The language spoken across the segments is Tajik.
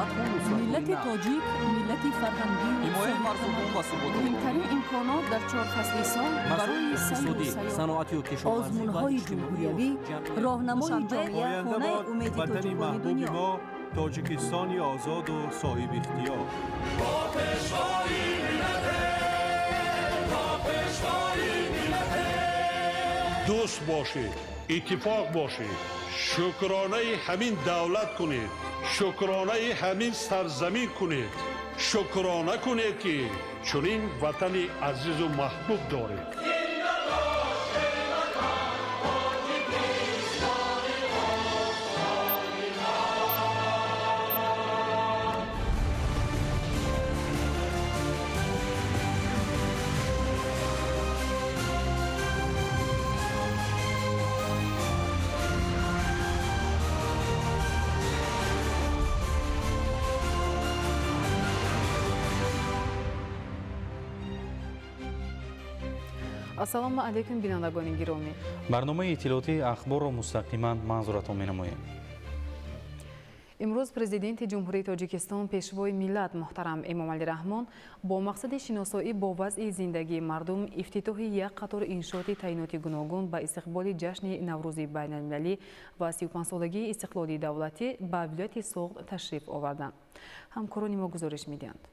Фатҳу нусратҳои Миллати нав. тоҷик миллати фарҳангию Ҳимояи марзубум ва суботи. Муҳимтарин имконот дар чор фасли сол Масоили барои сайру иқтисодӣ, сайёҳат. саноатию кишоварзӣ ва Озмунҳои иҷтимоию ҷумҳуриявӣ, ҷамъиятӣ. роҳнамои Душанбе, ҷомеа, Оянда хонаи бод умеди ватани тоҷикони маҳбуби дунё. мо, Тоҷикистони озоду соҳибихтиёр. Дӯст бошед, иттифоқ бошед, шукронаи ҳамин давлат кунед, шукронаи ҳамин сарзамин кунед, шукрона кунед, ки чунин ватани азизу маҳбуб доред. Ассалому алайкум, бинандагони гиромӣ. Барномаи иттилоотии Ахборро мустақиман манзуратон менамоем. Имрӯз Президенти Ҷумҳурии Тоҷикистон, Пешвои миллат муҳтарам Эмомалӣ Раҳмон бо мақсади шиносоӣ бо вазъи зиндагии мардум, ифтитоҳи як қатор иншооти таъиноти гуногун ба истиқболи ҷашни Наврӯзи байналмилалӣ ва 35-солагии истиқлоли давлатӣ ба вилояти Суғд ташриф оварданд. Ҳамкорони мо гузориш медиҳанд.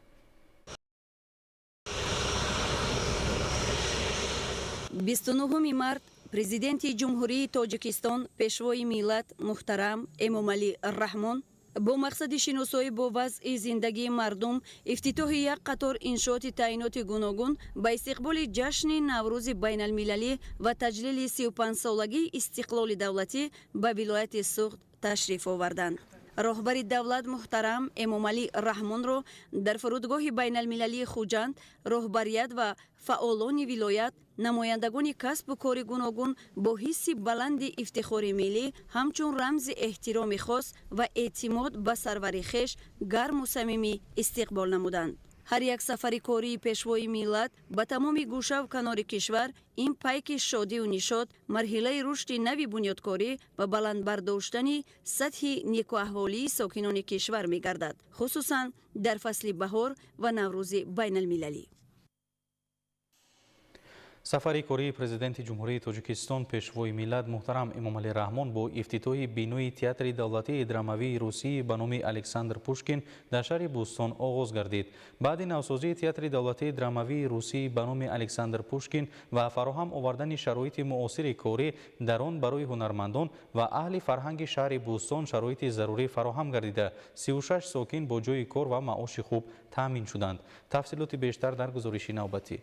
29 март Президенти Ҷумҳурии Тоҷикистон, Пешвои миллат муҳтарам Эмомалӣ Раҳмон бо мақсади шиносоӣ бо вазъи зиндагии мардум, ифтитоҳи як қатор иншооти таъиноти гуногун ба истиқболи ҷашни Наврӯзи байналмилалӣ ва таҷлили 35-солагии истиқлоли давлатӣ ба вилояти Суғд ташриф оварданд. Роҳбари давлат муҳтарам Эмомалӣ Раҳмонро дар фурудгоҳи байналмилалии Хуҷанд роҳбарият ва фаъолони вилоят, намояндагони касбу кори гуногун бо ҳисси баланди ифтихори миллӣ, ҳамчун рамзи эҳтироми хос ва эътимод ба сарвари хеш гарму самимӣ истиқбол намуданд. Ҳар як сафари кории Пешвои миллат ба тамоми гӯшаву канори кишвар ин пайки шодию нишод, марҳилаи рушди нави бунёдкорӣ ва баланд бардоштани сатҳи некуаҳволии сокинони кишвар мегардад, хусусан дар фасли баҳор ва Наврӯзи байналмилалӣ. Сафари кории Президенти Ҷумҳурии Тоҷикистон, Пешвои миллат муҳтарам Эмомалӣ Раҳмон бо ифтитоҳи бинои Театри давлатии драмавии русӣ ба номи Александр Пушкин дар шаҳри Бӯстон оғоз гардид. Баъди навсозии Театри давлатии драмавии русӣ ба номи Александр Пушкин ва фароҳам овардани шароити муосири корӣ дар он барои ҳунармандон ва аҳли фарҳанги шаҳри Бӯстон шароити зарурӣ фароҳам гардида, 36 сокин бо ҷойи кор ва маоши хуб таъмин шуданд. Тафсилоти бештар дар гузориши навбатӣ.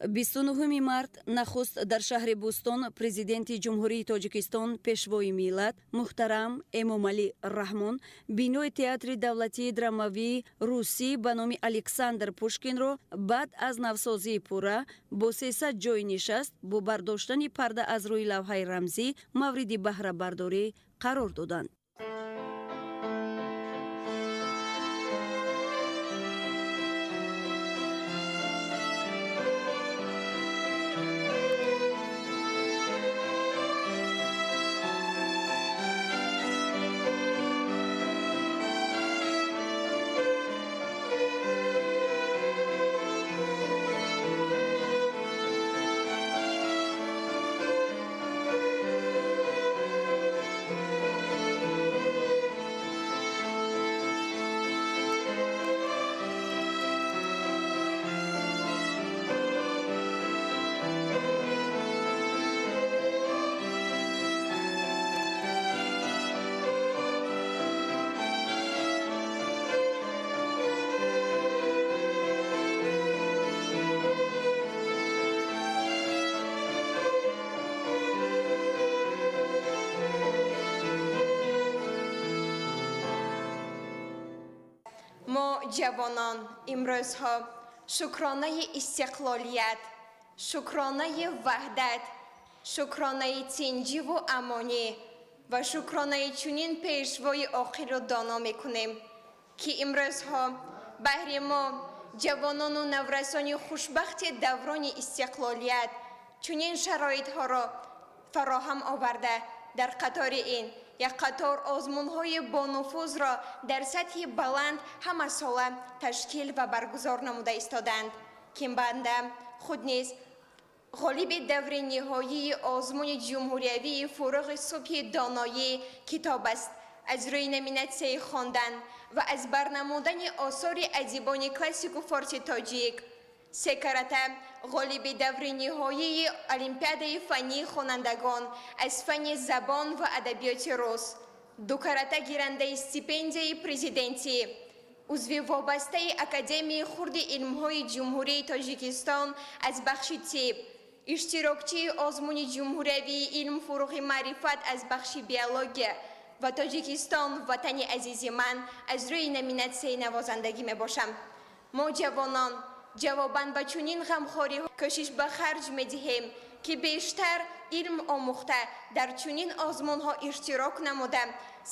29 март нахуст дар шаҳри Бӯстон Президенти Ҷумҳурии Тоҷикистон, Пешвои миллат муҳтарам Эмомалӣ Раҳмон бинои Театри давлатии драмавии русӣ ба номи Александр Пушкинро баъд аз навсозии пурра бо 300 ҷойи нишаст бо бардоштани парда аз рӯи лавҳаи рамзӣ мавриди баҳрабардорӣ қарор доданд. Мо ҷавонон имрӯзҳо шукронаи истиқлолият, шукронаи ваҳдат, шукронаи тинҷиву амонӣ ва шукронаи чунин пешвои оқилу доно мекунем, ки имрӯзҳо баҳри мо ҷавонону наврасони хушбахти даврони истиқлолият чунин шароитҳоро фароҳам оварда, дар қатори ин Як қатор озмунҳои бонуфузро дар сатҳи баланд ҳамасола ташкил ва баргузор намуда истоданд, ки банда худ низ ғолиби даври ниҳоии озмуни ҷумҳуриявии «Фуруғи субҳи доноӣ» китоб аст аз рӯи номинатсияи хондан ва аз барнамудани осори адибони классику форси тоҷик, се карата ғолиби даври ниҳоии олимпиадаи фаннии хонандагон аз фанни забон ва адабиёти рус, ду карата гирандаи стипендияи президентӣ, узви вобастаи Академияи хурди илмҳои Ҷумҳурии Тоҷикистон аз бахши тиб, иштирокчии озмуни ҷумҳуриявии «Илм фуруғи маърифат» аз бахши биология ва «Тоҷикистон ватани азизи ман» аз рӯи номинатсияи навозандагӣ мебошам. Мо, ҷавонон, ҷавобан ба чунин ғамхориҳо кӯшиш ба харҷ медиҳем, ки бештар илм омӯхта, дар чунин озмунҳо иштирок намуда,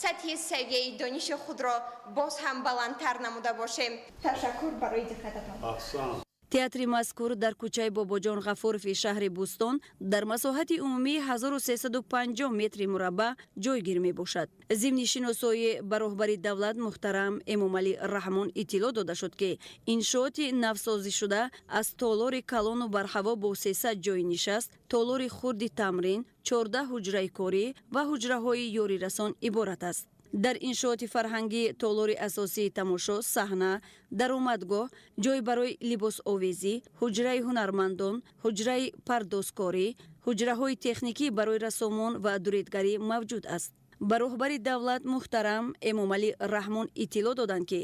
сатҳи савияи дониши худро боз ҳам баландтар намуда бошем. Ташаккур барои диққататон. Аҳсан. Театри мазкур дар кӯчаи Бобоҷон Ғафурови шаҳри Бӯстон дар масоҳати умумии 1350 метри мураббаъ ҷойгир мебошад. Зимни шиносоӣ ба роҳбари давлат муҳтарам Эмомалӣ Раҳмон иттилоъ дода шуд, ки иншооти навсозишуда аз толори калону барҳаво бо 300 ҷойи нишаст, толори хурди тамрин, 14 ҳуҷраи корӣ ва ҳуҷраҳои ёрирасон иборат аст. Дар иншооти фарҳангӣ толори асосии тамошо, саҳна, даромадгоҳ, ҷой барои либосовезӣ, ҳуҷраи ҳунармандон, ҳуҷраи пардозкорӣ, ҳуҷраҳои техникӣ барои рассомон ва дуредгарӣ мавҷуд аст. Ба роҳбари давлат муҳтарам Эмомалӣ Раҳмон иттилоъ доданд, ки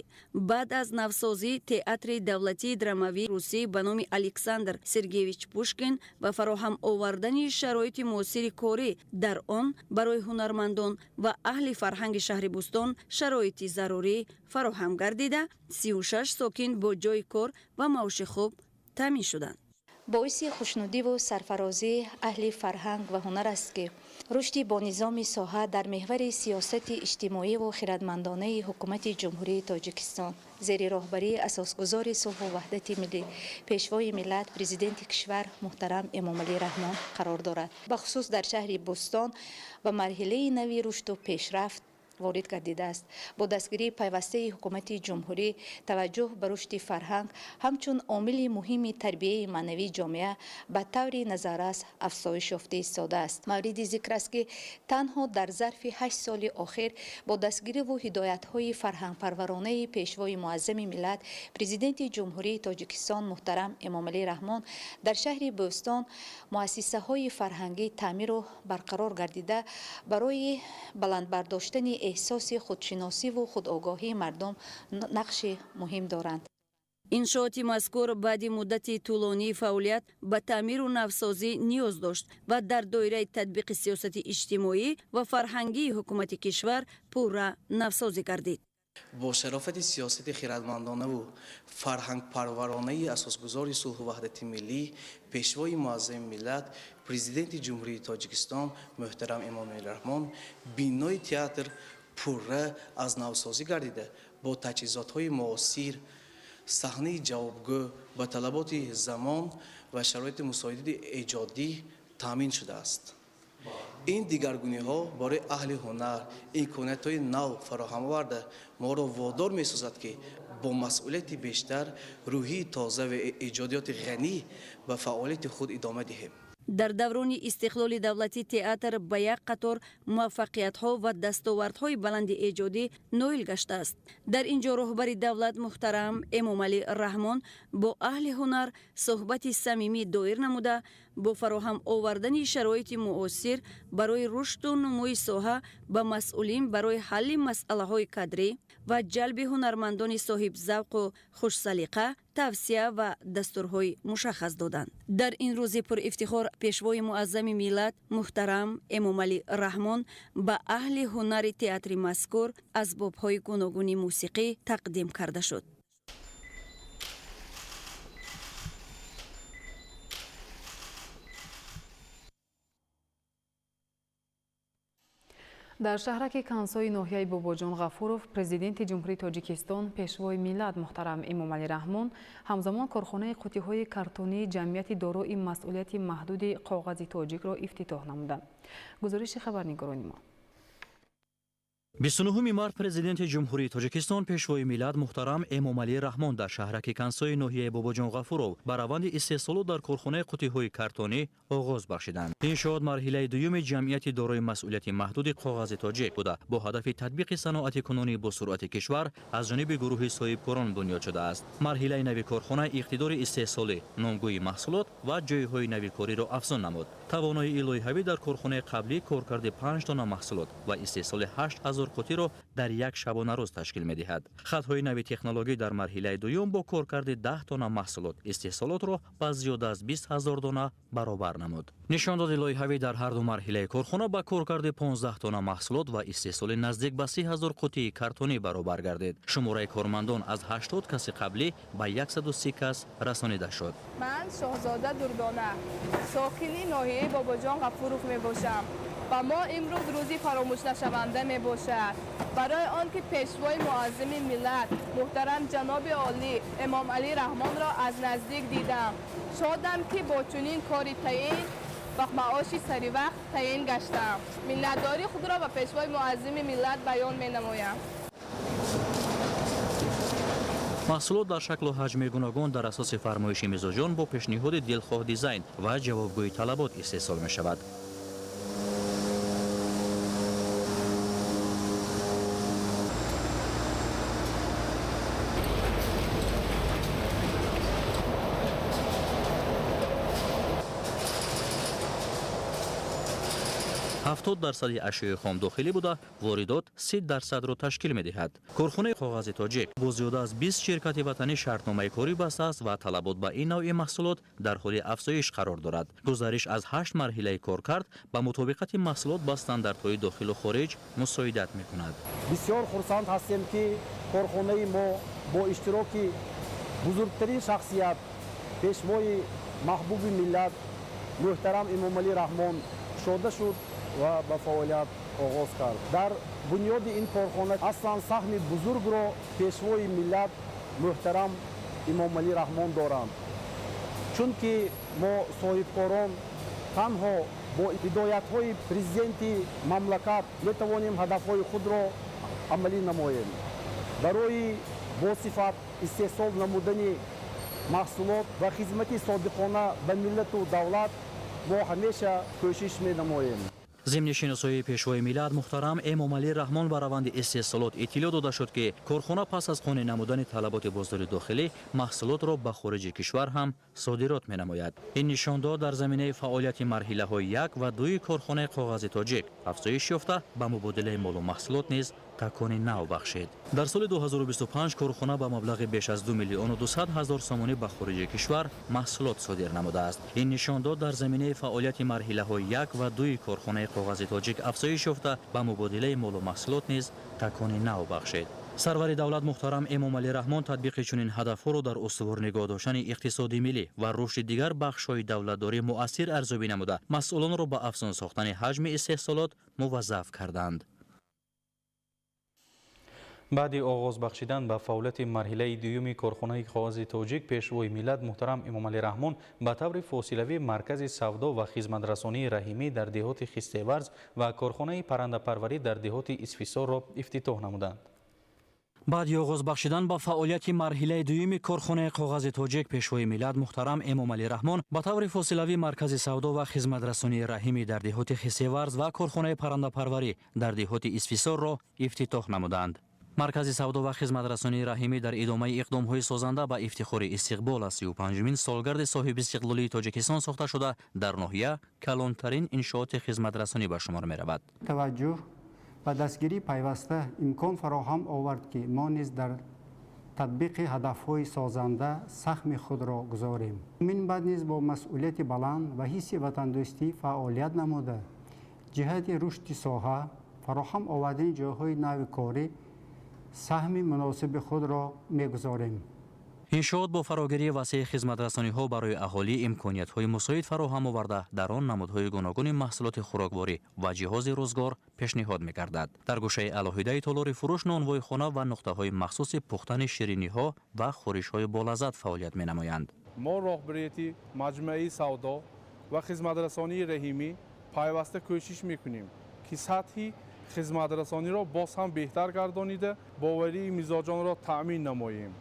баъд аз навсозӣ театри давлатии драмавии русӣ ба номи Александр Сергеевич Пушкин ва фароҳам овардани шароити муосири корӣ дар он барои ҳунармандон ва аҳли фарҳанги шаҳри Бӯстон шароити зарурӣ фароҳам гардида, 36 сокин бо ҷойи кор ва маоши хуб таъмин шуданд. Боиси хушнудиву сарфарозии аҳли фарҳанг ва ҳунар аст, ки рушди бонизоми соҳа дар меҳвари сиёсати иҷтимоиву хирадмандонаи Ҳукумати Ҷумҳурии Тоҷикистон зери роҳбарии асосгузори сулҳу ваҳдати миллӣ, Пешвои миллат, Президенти кишвар муҳтарам Эмомалӣ Раҳмон қарор дорад. Бахусус дар шаҳри Бӯстон ба марҳилаи нави рушду пешрафт ворид гардидааст. Бо дастгирии пайвастаи ҳукумати ҷумҳурӣ таваҷҷӯҳ ба рушди фарҳанг ҳамчун омили муҳими тарбияи маънавии ҷомеа ба таври назаррас афзоиш ёфта истодааст. Мавриди зикр аст, ки танҳо дар зарфи 8 соли охир бо дастгириву ҳидоятҳои фарҳангпарваронаи Пешвои муаззами миллат, Президенти Ҷумҳурии Тоҷикистон муҳтарам Эмомалӣ Раҳмон дар шаҳри Бӯстон муассисаҳои фарҳангӣ таъмиру барқарор гардида, барои баландбардоштани эҳсоси худшиносиву худогоҳии мардум нақши муҳим доранд. Иншооти мазкур баъди муддати тӯлонии фаъолият ба таъмиру навсозӣ ниёз дошт ва дар доираи татбиқи сиёсати иҷтимоӣ ва фарҳангии ҳукумати кишвар пурра навсозӣ гардид. Бо шарофати сиёсати хирадмандонаву фарҳангпарваронаи асосгузори сулҳу ваҳдати миллӣ, Пешвои муаззами миллат, Президенти Ҷумҳурии Тоҷикистон муҳтарам Эмомалӣ Раҳмон бинои театр пурра аз навсозӣ гардида, бо таҷҳизотҳои муосир, саҳнаи ҷавобгӯ ба талаботи замон ва шароити мусоиди эҷодӣ таъмин шудааст. Ин дигаргуниҳо барои аҳли ҳунар имкониятҳои нав фароҳам оварда, моро водор месозад, ки бо масъулияти бештар, рӯҳии тоза ва эҷодиёти ғанӣ ба фаъолияти худ идома диҳем. Дар даврони истиқлоли давлатӣ театр ба як қатор муваффақиятҳо ва дастовардҳои баланди эҷодӣ ноил гаштааст. Дар ин ҷо роҳбари давлат муҳтарам Эмомалӣ Раҳмон бо аҳли ҳунар суҳбати самимӣ доир намуда, бо фароҳам овардани шароити муосир барои рушду нумӯи соҳа ба масъулин барои ҳалли масъалаҳои кадрӣ ва ҷалби ҳунармандони соҳибзавқу хушсалиқа тавсия ва дастурҳои мушаххас доданд. Дар ин рӯзи пурэфтихор Пешвои муаззами миллат муҳтарам Эмомалӣ Раҳмон ба аҳли ҳунари театри мазкур асбобҳои гуногуни мусиқӣ тақдим карда шуд. Дар шаҳраки Кансои ноҳияи Бобоҷон Ғафуров Президенти Ҷумҳурии Тоҷикистон, Пешвои миллат муҳтарам Эмомалӣ Раҳмон ҳамзамон корхонаи қуттиҳои картонии ҷамъияти дорои масъулияти маҳдуди «Коғази тоҷикро» ифтитоҳ намуданд. Гузориши хабарнигорони мо. 29 март Президенти Ҷумҳурии Тоҷикистон, Пешвои миллат муҳтарам Эмомалӣ Раҳмон дар шаҳраки Кансои ноҳияи Бобоҷон Ғафуров ба раванди истеҳсолот дар корхонаи қуттиҳои картонӣ оғоз бахшиданд. Иншоот марҳилаи дуюми ҷамъияти дорои масъулияти маҳдуди Коғази Тоҷик буда, бо ҳадафи татбиқи саноати кунунӣ бо суръати кишвар аз ҷониби гурӯҳи соҳибкорон бунёд шудааст. Марҳилаи нави корхона иқтидори истеҳсолӣ, номгӯи маҳсулот ва ҷойҳои нави кориро афзун намуд. Тавоноии лоиҳавӣ дар корхонаи қаблӣ коркарди 5 тонна маҳсулот ва истеҳсоли 8000 қуттиро дар як шабонарӯз ташкил медиҳад. Хатҳои нави технологӣ дар марҳилаи дуюм бо коркарди 10 тонна маҳсулот истеҳсолотро ба зиёда аз 20 ҳазор дона баробар намуд. Нишондоди лоиҳавӣ дар ҳар ду марҳилаи корхона ба коркарди 15 тонна маҳсулот ва истеҳсоли наздик ба 30 ҳазор қуттии картонӣ баробар гардид. Шумораи кормандон аз 80 каси қаблӣ ба 130 кас расонида шуд. Ман Шоҳзода Дурдона, сокини ноҳияи Бобоҷон Ғафуров мебошам. Ба мо имрӯз рӯзи фаромӯшнашаванда мебошад. Барои он ки Пешвои муаззими миллат муҳтарам ҷаноби олӣ Эмомалӣ Раҳмонро аз наздик дидам. Шодам, ки бо чунин кори таъин ва маоши саривақт таъин гаштам. Миннатдории худро ба Пешвои муаззими миллат баён менамоям. Маҳсулот дар шаклу ҳаҷми гуногун дар асоси фармоиши мизоҷон бо пешниҳоди дилхоҳ дизайн ва ҷавобгӯи талабот истеҳсол мешавад. 70% ашёи хом дохилӣ буда, воридот 30%-ро ташкил медиҳад. Корхонаи Коғази Тоҷик бо зиёда аз 20 ширкати ватанӣ шартномаи корӣ бастааст ва талабот ба ин навъи маҳсулот дар ҳоли афзоиш қарор дорад. Гузариш аз 8 марҳилаи коркард ба мутобиқати маҳсулот ба стандартҳои дохилу хориҷ мусоидат мекунад. Бисёр хурсанд ҳастем, ки корхонаи мо бо иштироки бузургтарин шахсият, Пешвои маҳбуби миллат муҳтарам Эмомалӣ Раҳмон кушода шуд ва ба фаъолият оғоз кард. Дар бунёди ин корхона аслан саҳми бузургро Пешвои миллат муҳтарам Эмомалӣ Раҳмон доранд, чунки мо соҳибкорон танҳо бо ҳидоятҳои президенти мамлакат метавонем ҳадафҳои худро амалӣ намоем. Барои босифат истеҳсол намудани маҳсулот ва хизмати содиқона ба миллату давлат мо ҳамеша кӯшиш менамоем. Зимни шиносоии Пешвои миллат муҳтарам Эмомалӣ Раҳмон ба раванди истеҳсолот иттилоъ дода шуд, ки корхона пас аз қонеъ намудани талаботи бозори дохилӣ маҳсулотро ба хориҷи кишвар ҳам содирот менамояд. Ин нишондод дар заминаи фаъолияти марҳилаҳои 1 ва 2 корхонаи Коғази Тоҷик афзоиш ёфта, ба мубодилаи молу маҳсулот низ такони нав бахшид. Дар соли 2025 корхона ба маблағи беш аз 2 миллиону 200 ҳазор сомонӣ ба хориҷи кишвар маҳсулот содир намудааст. Ин нишондод дар заминаи фаъолияти марҳилаҳои 1 ва 2 корхонаи Коғази Тоҷик афзоиш ёфта, ба мубодилаи молу маҳсулот низ такони нав бахшид. Сарвари давлат муҳтарам Эмомалӣ Раҳмон татбиқи чунин ҳадафҳоро дар устувор нигоҳ доштани иқтисоди миллӣ ва рушди дигар бахшҳои давлатдорӣ муассир арзёбӣ намуда, масъулонро ба афзун сохтани ҳаҷми истеҳсолот муваззаф карданд. Баъди оғоз бахшидан ба фаъолияти марҳилаи дуюми корхонаи Коғази Тоҷик, Пешвои миллат муҳтарам Эмомалӣ Раҳмон ба таври фосилавӣ маркази савдо ва хизматрасонии Раҳимӣ дар деҳоти Хистеварз ва корхонаи паррандапарварӣ дар деҳоти Исфисорро ифтитоҳ намуданд. Баъди оғоз бахшидан ба фаъолияти марҳилаи дуюми корхонаи Коғази Тоҷик, Пешвои миллат муҳтарам Эмомалӣ Раҳмон ба таври фосилавӣ маркази савдо ва хизматрасонии Раҳимӣ дар деҳоти Хистеварз ва корхонаи паррандапарварӣ дар деҳоти Исфисорро ифтитоҳ намуданд. Маркази савдо ва хизматрасонии Раҳимӣ дар идомаи иқдомҳои созанда ба ифтихори истиқбол аз 35-умин солгарди соҳибистиқлолии Тоҷикистон сохта шуда, дар ноҳия калонтарин иншооти хизматрасонӣ ба шумор меравад. Таваҷҷӯҳ ва дастгирии пайваста имкон фароҳам овард, ки мо низ дар татбиқи ҳадафҳои созанда саҳми худро гузорем. Минбаъд низ бо масъулияти баланд ва ҳисси ватандӯстӣ фаъолият намуда, ҷиҳати рушди соҳа, фароҳам овардани ҷойҳои нави корӣ саҳми муносиби худро мегузорем. Иншоот бо фарогирии васеи хизматрасониҳо барои аҳолӣ имкониятҳои мусоид фароҳам оварда, дар он намудҳои гуногуни маҳсулоти хӯрокворӣ ва ҷиҳози рӯзгор пешниҳод мегардад. Дар гӯшаи алоҳидаи толори фурӯш нонвойхона ва нуқтаҳои махсуси пухтани шириниҳо ва хӯришҳои болаззат фаъолият менамоянд. Мо роҳбарияти маҷмӯаи савдо ва хизматрасонии Раҳимӣ пайваста кӯшиш мекунем, ки сатҳи Хизматрасониро боз ҳам беҳтар гардонида, боварии мизоҷонро таъмин намоем.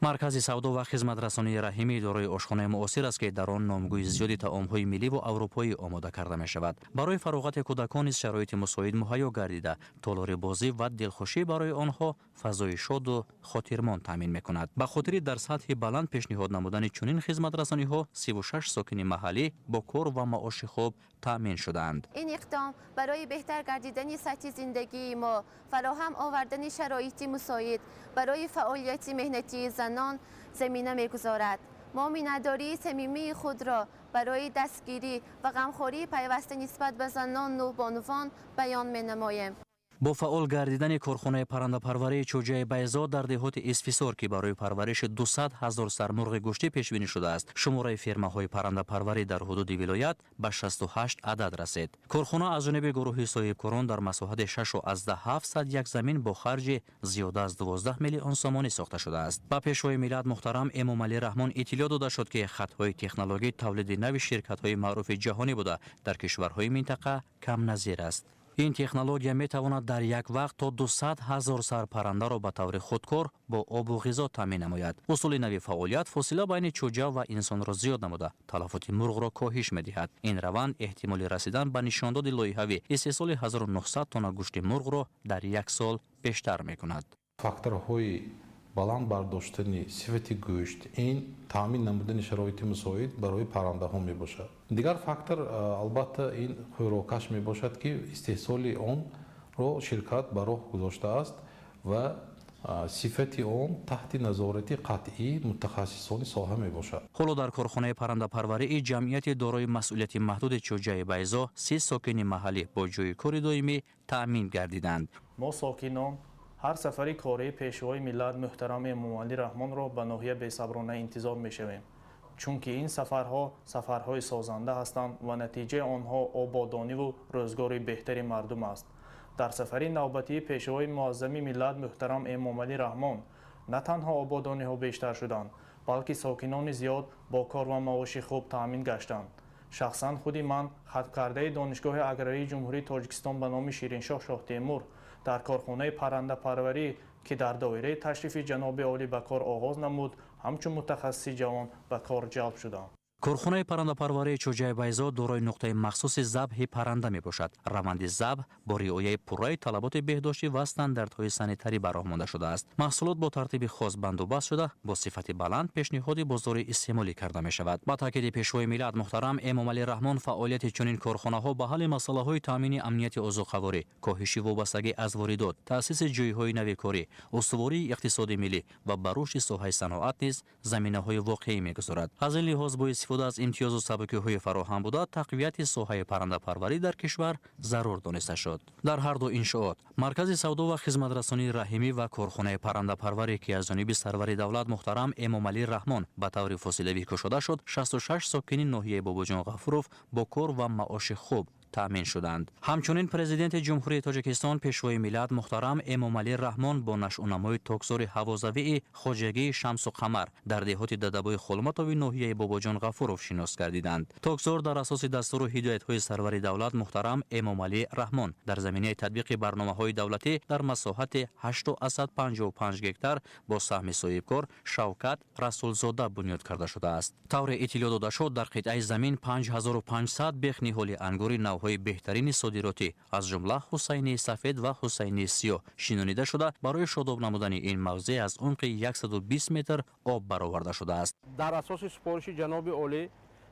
Маркази савдо ва хизматрасонии Раҳимӣ дорои ошхонаи муосир аст, ки дар он номгӯи зиёди таомҳои милливу аврупоӣ омода карда мешавад. Барои фароғати кӯдакон низ шароити мусоид муҳайё гардида, толори бозӣ ва дилхушӣ барои онҳо фазои шоду хотирмон таъмин мекунад. Ба хотири дар сатҳи баланд пешниҳод намудани чунин хизматрасониҳо 36 сокини маҳаллӣ бо кор ва маоши хуб таъмин шудаанд. Ин иқдом барои беҳтар гардидани сатҳи зиндагии мо, фароҳам овардани шароити мусоид барои фаъолияти меҳнатии занон замина мегузорад. Мо миннатдории самимии худро барои дастгирӣ ва ғамхории пайваста нисбат ба занону бонувон баён менамоем. Бо фаъол гардидани корхонаи паррандапарварии Чӯҷаи Байзод дар деҳоти Исфисор, ки барои парвариши 200 ҳазор сар мурғи гӯштӣ пешбинӣ шудааст, шумораи фермаҳои паррандапарварӣ дар ҳудуди вилоят ба 68 адад расид. Корхона аз ҷониби гурӯҳи соҳибкорон дар масоҳати 6,7 як замин бо харҷи зиёда аз 12 миллион сомонӣ сохта шудааст. Ба Пешвои миллат муҳтарам Эмомалӣ Раҳмон иттилоъ дода шуд, ки хатҳои технологии тавлиди нави ширкатҳои маъруфи ҷаҳонӣ буда, дар кишварҳои минтақа камназир аст. Ин технология метавонад дар як вақт то 200 ҳазор сар паррандаро ба таври худкор бо обу ғизо таъмин намояд. Усули нави фаъолият фосила байни чӯҷа ва инсонро зиёд намуда, талафоти мурғро коҳиш медиҳад. Ин раванд эҳтимоли расидан ба нишондоди лоиҳавӣ, истеҳсоли 1900 тонна гӯшти мурғро дар як сол бештар мекунад. Факторҳои баланд бардоштани сифати гӯшт ин таъмин намудани шароити мусоид барои паррандаҳо мебошад. Дигар фактор, албатта, ин хӯрокаш мебошад, ки истеҳсоли онро ширкат ба роҳ гузоштааст ва сифати он таҳти назорати қатъии мутахассисони соҳа мебошад. Ҳоло дар корхонаи паррандапарварии ҷамъияти дорои масъулияти маҳдуди Чӯҷаи Байзо 30 сокини маҳаллӣ бо ҷойи кори доимӣ таъмин гардиданд. Мо, сокинон, ҳар сафари кории Пешвои миллат муҳтарам Эмомалӣ Раҳмонро ба ноҳия бесаброна интизор мешавем, чунки ин сафарҳо сафарҳои созанда ҳастанд ва натиҷаи онҳо ободониву рӯзгори беҳтари мардум аст. Дар сафари навбатии Пешвои муаззами миллат муҳтарам Эмомалӣ Раҳмон на танҳо ободониҳо бештар шуданд, балки сокинони зиёд бо кор ва маоши хуб таъмин гаштанд. Шахсан худи ман, хатмкардаи Донишгоҳи аграрии Ҷумҳурии Тоҷикистон ба номи Шириншоҳ Шоҳтемур, дар корхонаи паррандапарварӣ, ки дар доираи ташрифи ҷаноби олӣ ба кор оғоз намуд, ҳамчун мутахассиси ҷавон ба кор ҷалб шудам. Корхонаи паррандапарварии Чӯҷаи Байзод дорои нуқтаи махсуси забҳи парранда мебошад. Раванди забҳ бо риояи пурраи талаботи беҳдоштӣ ва стандартҳои санитарӣ ба роҳ монда шудааст. Маҳсулот бо тартиби хос бандубаст шуда, бо сифати баланд пешниҳоди бозори истеъмолӣ карда мешавад. Ба таъкиди Пешвои миллат муҳтарам Эмомалӣ Раҳмон, фаъолияти чунин корхонаҳо ба ҳалли масъалаҳои таъмини амнияти озуқаворӣ, коҳиши вобастагӣ аз воридот, таъсиси ҷойҳои нави корӣ, устувории иқтисоди миллӣ ва ба рушди соҳаи саноат низ заминаҳои воқеӣ мегузорад. Аз ин лиҳоз, бо истифода аз имтиёзу сабукиҳои фароҳам буда, тақвияти соҳаи паррандапарварӣ дар кишвар зарур дониста шуд. Дар ҳар ду иншоот, маркази савдо ва хизматрасонии Раҳимӣ ва корхонаи паррандапарварӣ, ки аз ҷониби сарвари давлат муҳтарам Эмомалӣ Раҳмон ба таври фосилавӣ кушода шуд, 66 сокини ноҳияи Бобоҷон Ғафуров бо кор ва маоши хуб таъмин шуданд. Ҳамчунин Президенти Ҷумҳурии Тоҷикистон, Пешвои миллат муҳтарам Эмомалӣ Раҳмон бо нашъунамои токзори ҳавозавии хоҷагии Шамсу Қамар дар деҳоти Дадабои Холматови ноҳияи Бобоҷон Ғафуров шинос гардиданд. Токзор дар асоси дастуру ҳидоятҳои сарвари давлат муҳтарам Эмомалӣ Раҳмон дар заминаи татбиқи барномаҳои давлатӣ дар масоҳати 8,55 гектар бо саҳми соҳибкор Шавкат Расулзода бунёд карда шудааст. Тавре иттилоъ дода шуд, дар қитъаи замин 5500 бех ниҳоли ангури навъҳои беҳтарини содиротӣ, аз ҷумла Ҳусайнии сафед ва Ҳусайнии сиёҳ, шинонида шуда, барои шодоб намудани ин мавзеъ аз умқи 120 метр об бароварда шудааст. Дар асоси супориши ҷаноби олӣ,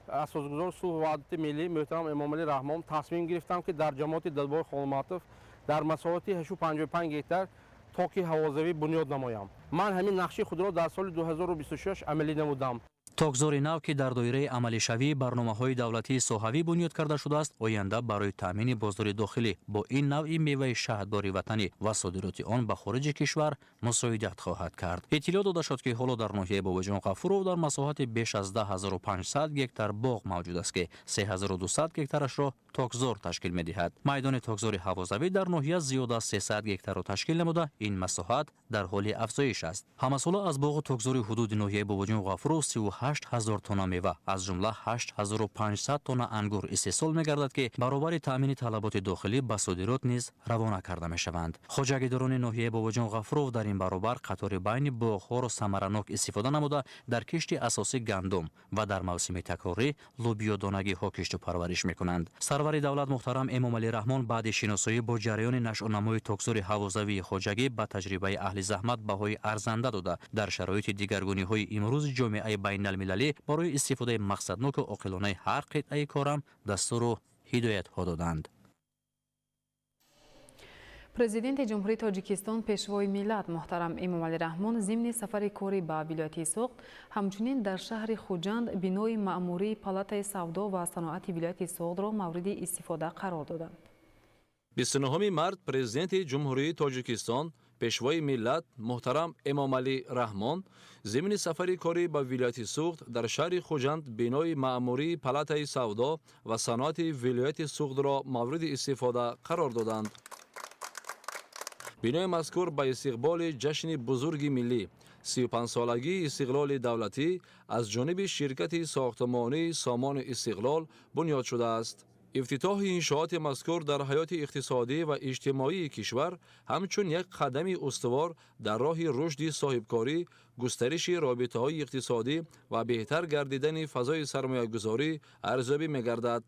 асосгузори сулҳу ваҳдати миллӣ муҳтарам Эмомалӣ Раҳмон, тасмим гирифтам, ки дар ҷамоати Дадбои Холматов дар масоҳати 855 гектар токи ҳавозавӣ бунёд намоям. Ман ҳамин нақши худро дар соли 2026 амалӣ намудам. Токзори нав, ки дар доираи амалишавии барномаҳои давлатии соҳавӣ бунёд карда шудааст, оянда барои таъмини бозори дохилӣ бо ин навъи меваи шаҳдбори ватанӣ ва содироти он ба хориҷи кишвар мусоидат хоҳад кард. Иттилоъ дода шуд, ки ҳоло дар ноҳияи Бобоҷон Ғафуров дар масоҳати беш аз 10 500 гектар боғ мавҷуд аст, ки 3200 гектарашро токзор ташкил медиҳад. Майдони токзори ҳавозавӣ дар ноҳия зиёда аз 300 гектарро ташкил намуда, ин масоҳат дар ҳоли афзоиш аст. Ҳамасола аз боғу токзори ҳудуди ноҳияи Бобоҷон Ғафуров 38 8000 тонна мева, аз ҷумла 8500 тонна ангур истеҳсол мегардад, ки баробари таъмини талаботи дохилӣ ба содирот низ равона карда мешаванд. Хоҷагидорони ноҳияи Бобоҷон Ғафуров дар ин баробар қатори байни боғҳоро самаранок истифода намуда, дар кишти асосӣ гандум ва дар мавсими такрорӣ лӯбиёдонагиҳо кишту парвариш мекунанд. Сарвари давлат муҳтарам Эмомалӣ Раҳмон баъди шиносоӣ бо ҷараёни нашъунамои токзори ҳавозавии хоҷагӣ ба таҷрибаи аҳли заҳмат баҳои арзанда дода, дар шароити дигаргуниҳои имрӯзи ҷомеаи байналмилалӣ барои истифодаи мақсадноку оқилонаи ҳар қитъаи корам дастуру ҳидоятҳо доданд. Президенти Ҷумҳурии Тоҷикистон, Пешвои миллат муҳтарам Эмомалӣ Раҳмон зимни сафари корӣ ба вилояти Суғд ҳамчунин дар шаҳри Хуҷанд бинои маъмурии Палатаи савдо ва саноати вилояти Суғдро мавриди истифода қарор доданд. 29 март Президенти Ҷумҳурии Тоҷикистон, Пешвои миллат муҳтарам Эмомалӣ Раҳмон зимни сафари корӣ ба вилояти Суғд дар шаҳри Хуҷанд бинои маъмурии Палатаи савдо ва саноати вилояти Суғдро мавриди истифода қарор доданд. Бинои мазкур ба истиқболи ҷашни бузурги миллӣ 35-солагии истиқлоли давлатӣ аз ҷониби ширкати сохтмонии Сомони Истиқлол бунёд шудааст. Ифтитоҳи иншооти мазкур дар ҳаёти иқтисодӣ ва иҷтимоии кишвар ҳамчун як қадами устувор дар роҳи рушди соҳибкорӣ, густариши робитаҳои иқтисодӣ ва беҳтар гардидани фазои сармоягузорӣ арзёбӣ мегардад.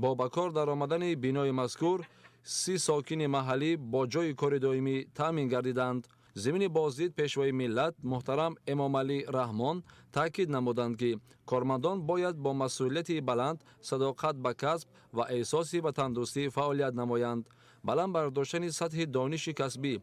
Бо ба кор даромадани бинои мазкур 30 сокини маҳаллӣ бо ҷойи кори доимӣ таъмин гардиданд. Зимни боздид Пешвои миллат муҳтарам Эмомалӣ Раҳмон таъкид намуданд, ки кормандон бояд бо масъулияти баланд, садоқат ба касб ва эҳсоси ватандӯстӣ фаъолият намоянд. Баланд бардоштани сатҳи дониши касбӣ,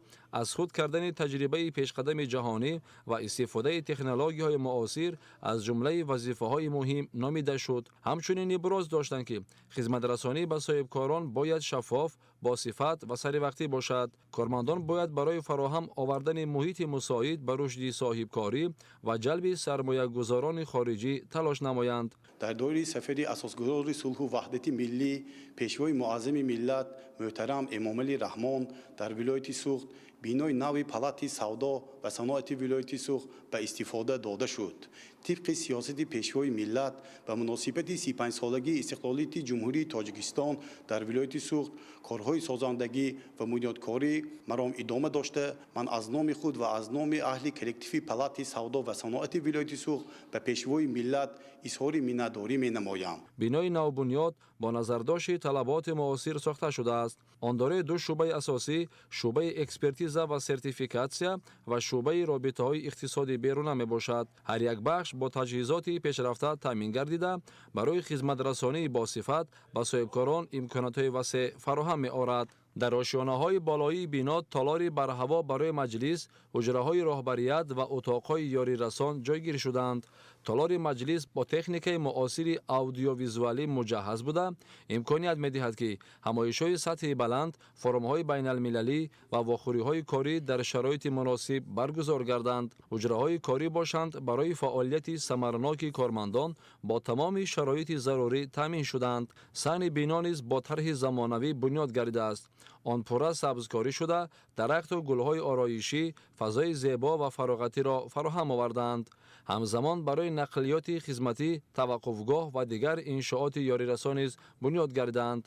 аз худ кардани таҷрибаи пешқадами ҷаҳонӣ ва истифодаи технологияҳои муосир аз ҷумлаи вазифаҳои муҳим номида шуд. Ҳамчунин иброз доштанд, ки хизматрасонӣ ба соҳибкорон бояд шаффоф, босифат ва саривақтӣ бошад. Кормандон бояд барои фароҳам овардани муҳити мусоид ба рушди соҳибкорӣ ва ҷалби сармоягузорони хориҷӣ талош намоянд. Дар доираи сафари асосгузори сулҳу ваҳдати миллӣ, Пешвои муаззами миллат муҳтарам Эмомалӣ Раҳмон дар вилояти Суғд бинои нави Палати савдо ва саноати вилояти Суғд ба истифода дода шуд. Тибқи сиёсати Пешвои миллат ба муносибати 35-солагии истиқлолияти Ҷумҳурии Тоҷикистон дар вилояти Суғд корҳои созандагӣ ва бунёдкорӣ маром идома дошта, ман аз номи худ ва аз номи аҳли коллективи Палати савдо ва саноати вилояти Суғд ба Пешвои миллат изҳори миннатдорӣ менамоям. Бинои навбунёд бо назардошти талаботи муосир сохта шудааст. Он дорои ду шӯъбаи асосӣ, шӯъбаи экспертиза ва сертификатсия ва шӯъбаи робитаҳои иқтисодии беруна мебошад. Ҳар як бахш бо таҷҳизоти пешрафта таъмин гардида, барои хизматрасонии босифат ба соҳибкорон имкониятҳои васеъ фароҳам меорад. Дар ошёнаҳои болоии бино толори барҳаво барои маҷлис, ҳуҷраҳои роҳбарият ва утоқҳои ёрирасон ҷойгир шуданд. Толори маҷлис бо техникаи муосири аудиовизуалӣ муҷаҳҳаз буда, имконият медиҳад, ки ҳамоишҳои сатҳи баланд, форумҳои байналмилалӣ ва вохӯриҳои корӣ дар шароити муносиб баргузор гарданд. Ҳуҷраҳои корӣ бошанд барои фаъолияти самарноки кормандон бо тамоми шароити зарурӣ таъмин шуданд. Саҳни бино низ бо тарҳи замонавӣ бунёд гардидааст. Он пурра сабзкорӣ шуда, дарахту гулҳои ороишӣ фазои зебо ва фароғатиро фароҳам овардаанд. Ҳамзамон барои нақлиёти хизматӣ, таваққуфгоҳ ва дигар иншооти ёрирасон низ бунёд гардидаанд.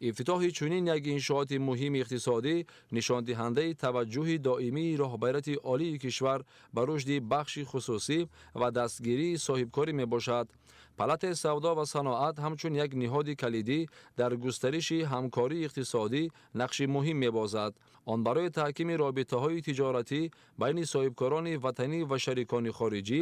Ифтитоҳи чунин як иншооти муҳими иқтисодӣ нишондиҳандаи таваҷҷӯҳи доимии роҳбарияти олии кишвар ба рушди бахши хусусӣ ва дастгирии соҳибкорӣ мебошад. Палатаи савдо ва саноат ҳамчун як ниҳоди калидӣ дар густариши ҳамкории иқтисодӣ нақши муҳим мебозад. Он барои таҳкими робитаҳои тиҷоратӣ байни соҳибкорони ватанӣ ва шарикони хориҷӣ,